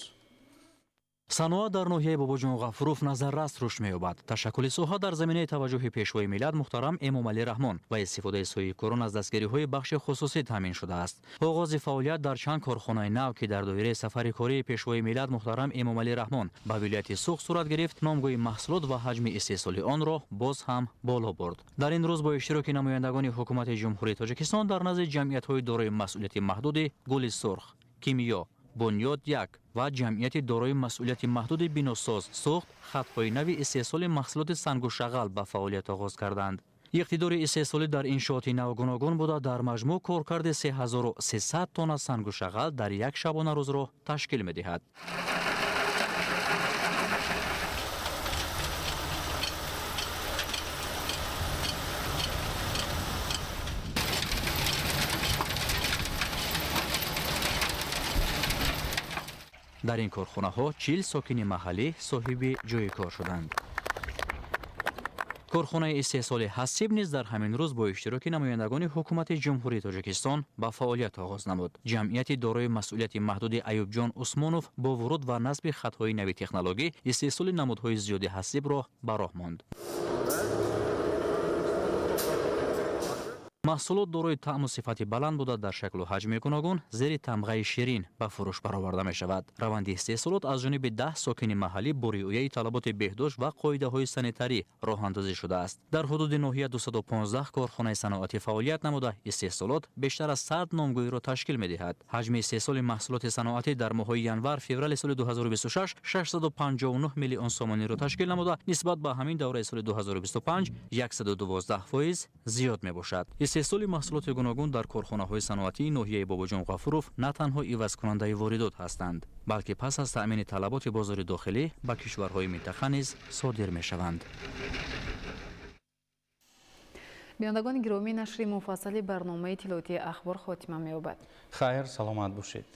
Саноат дар ноҳияи Бобоҷон Ғафуров назаррас рушд меёбад. Ташаккули соҳа дар заминаи таваҷҷӯҳи Пешвои миллат муҳтарам Эмомалӣ Раҳмон ва истифодаи соҳибкорон аз дастгириҳои бахши хусусӣ таъмин шудааст. Оғози фаъолият дар чанд корхонаи нав, ки дар доираи сафари кории Пешвои миллат муҳтарам Эмомалӣ Раҳмон ба вилояти Суғд сурат гирифт, номгӯи маҳсулот ва ҳаҷми истеҳсоли онро боз ҳам боло бурд. Дар ин рӯз бо иштироки намояндагони ҳукумати Ҷумҳурии Тоҷикистон дар назди ҷамъиятҳои дорои масъулияти маҳдуди Гули Сурх, Кимиё, Бунёд 1 ва ҷамъияти дорои масъулияти маҳдуди Биносоз Суғд хатҳои нави истеҳсоли маҳсулоти сангу шағал ба фаъолият оғоз карданд. Иқтидори истеҳсолӣ дар иншооти нав гуногун буда, дар маҷмӯъ коркарди 3300 тонна сангу шағал дар як шабонарӯзро ташкил медиҳад. Дар ин корхонаҳо 40 сокини маҳаллӣ соҳиби ҷойи кор шуданд. Корхонаи истеҳсоли ҳасиб низ дар ҳамин рӯз бо иштироки намояндагони ҳукумати Ҷумҳурии Тоҷикистон ба фаъолият оғоз намуд. Ҷамъияти дорои масъулияти маҳдуди Аюбҷон Усмонов бо вуруд ва насби хатҳои нави технологӣ истеҳсоли намудҳои зиёди ҳасибро ба роҳ монд. Маҳсулот дорои таъму сифати баланд буда, дар шаклу ҳаҷми гуногун зери тамғаи ширин ба фурӯш бароварда мешавад. Раванди истеҳсолот аз ҷониби 10 сокини маҳаллӣ бо риояи талаботи беҳдошт ва қоидаҳои санитарӣ роҳандозӣ шудааст. Дар ҳудуди ноҳия 215 корхонаи саноатӣ фаъолият намуда, истеҳсолот бештар аз 100 номгӯиро ташкил медиҳад. Ҳаҷми истеҳсоли маҳсулоти саноатӣ дар моҳҳои январ-феврали соли 2026 659 миллион сомониро ташкил намуда, нисбат ба ҳамин давраи соли 2025 112% зиёд мебошад. Истеҳсоли маҳсулоти гуногун дар корхонаҳои саноатии ноҳияи Бобоҷон Ғафуров на танҳо ивазкунандаи воридот ҳастанд, балки пас аз таъмини талаботи бозори дохилӣ ба кишварҳои минтақа низ содир мешаванд. Бинандагони гиромӣ, нашри муфассали барномаи тилоти ахбор хотима меёбад. Хайр, саломат бошед.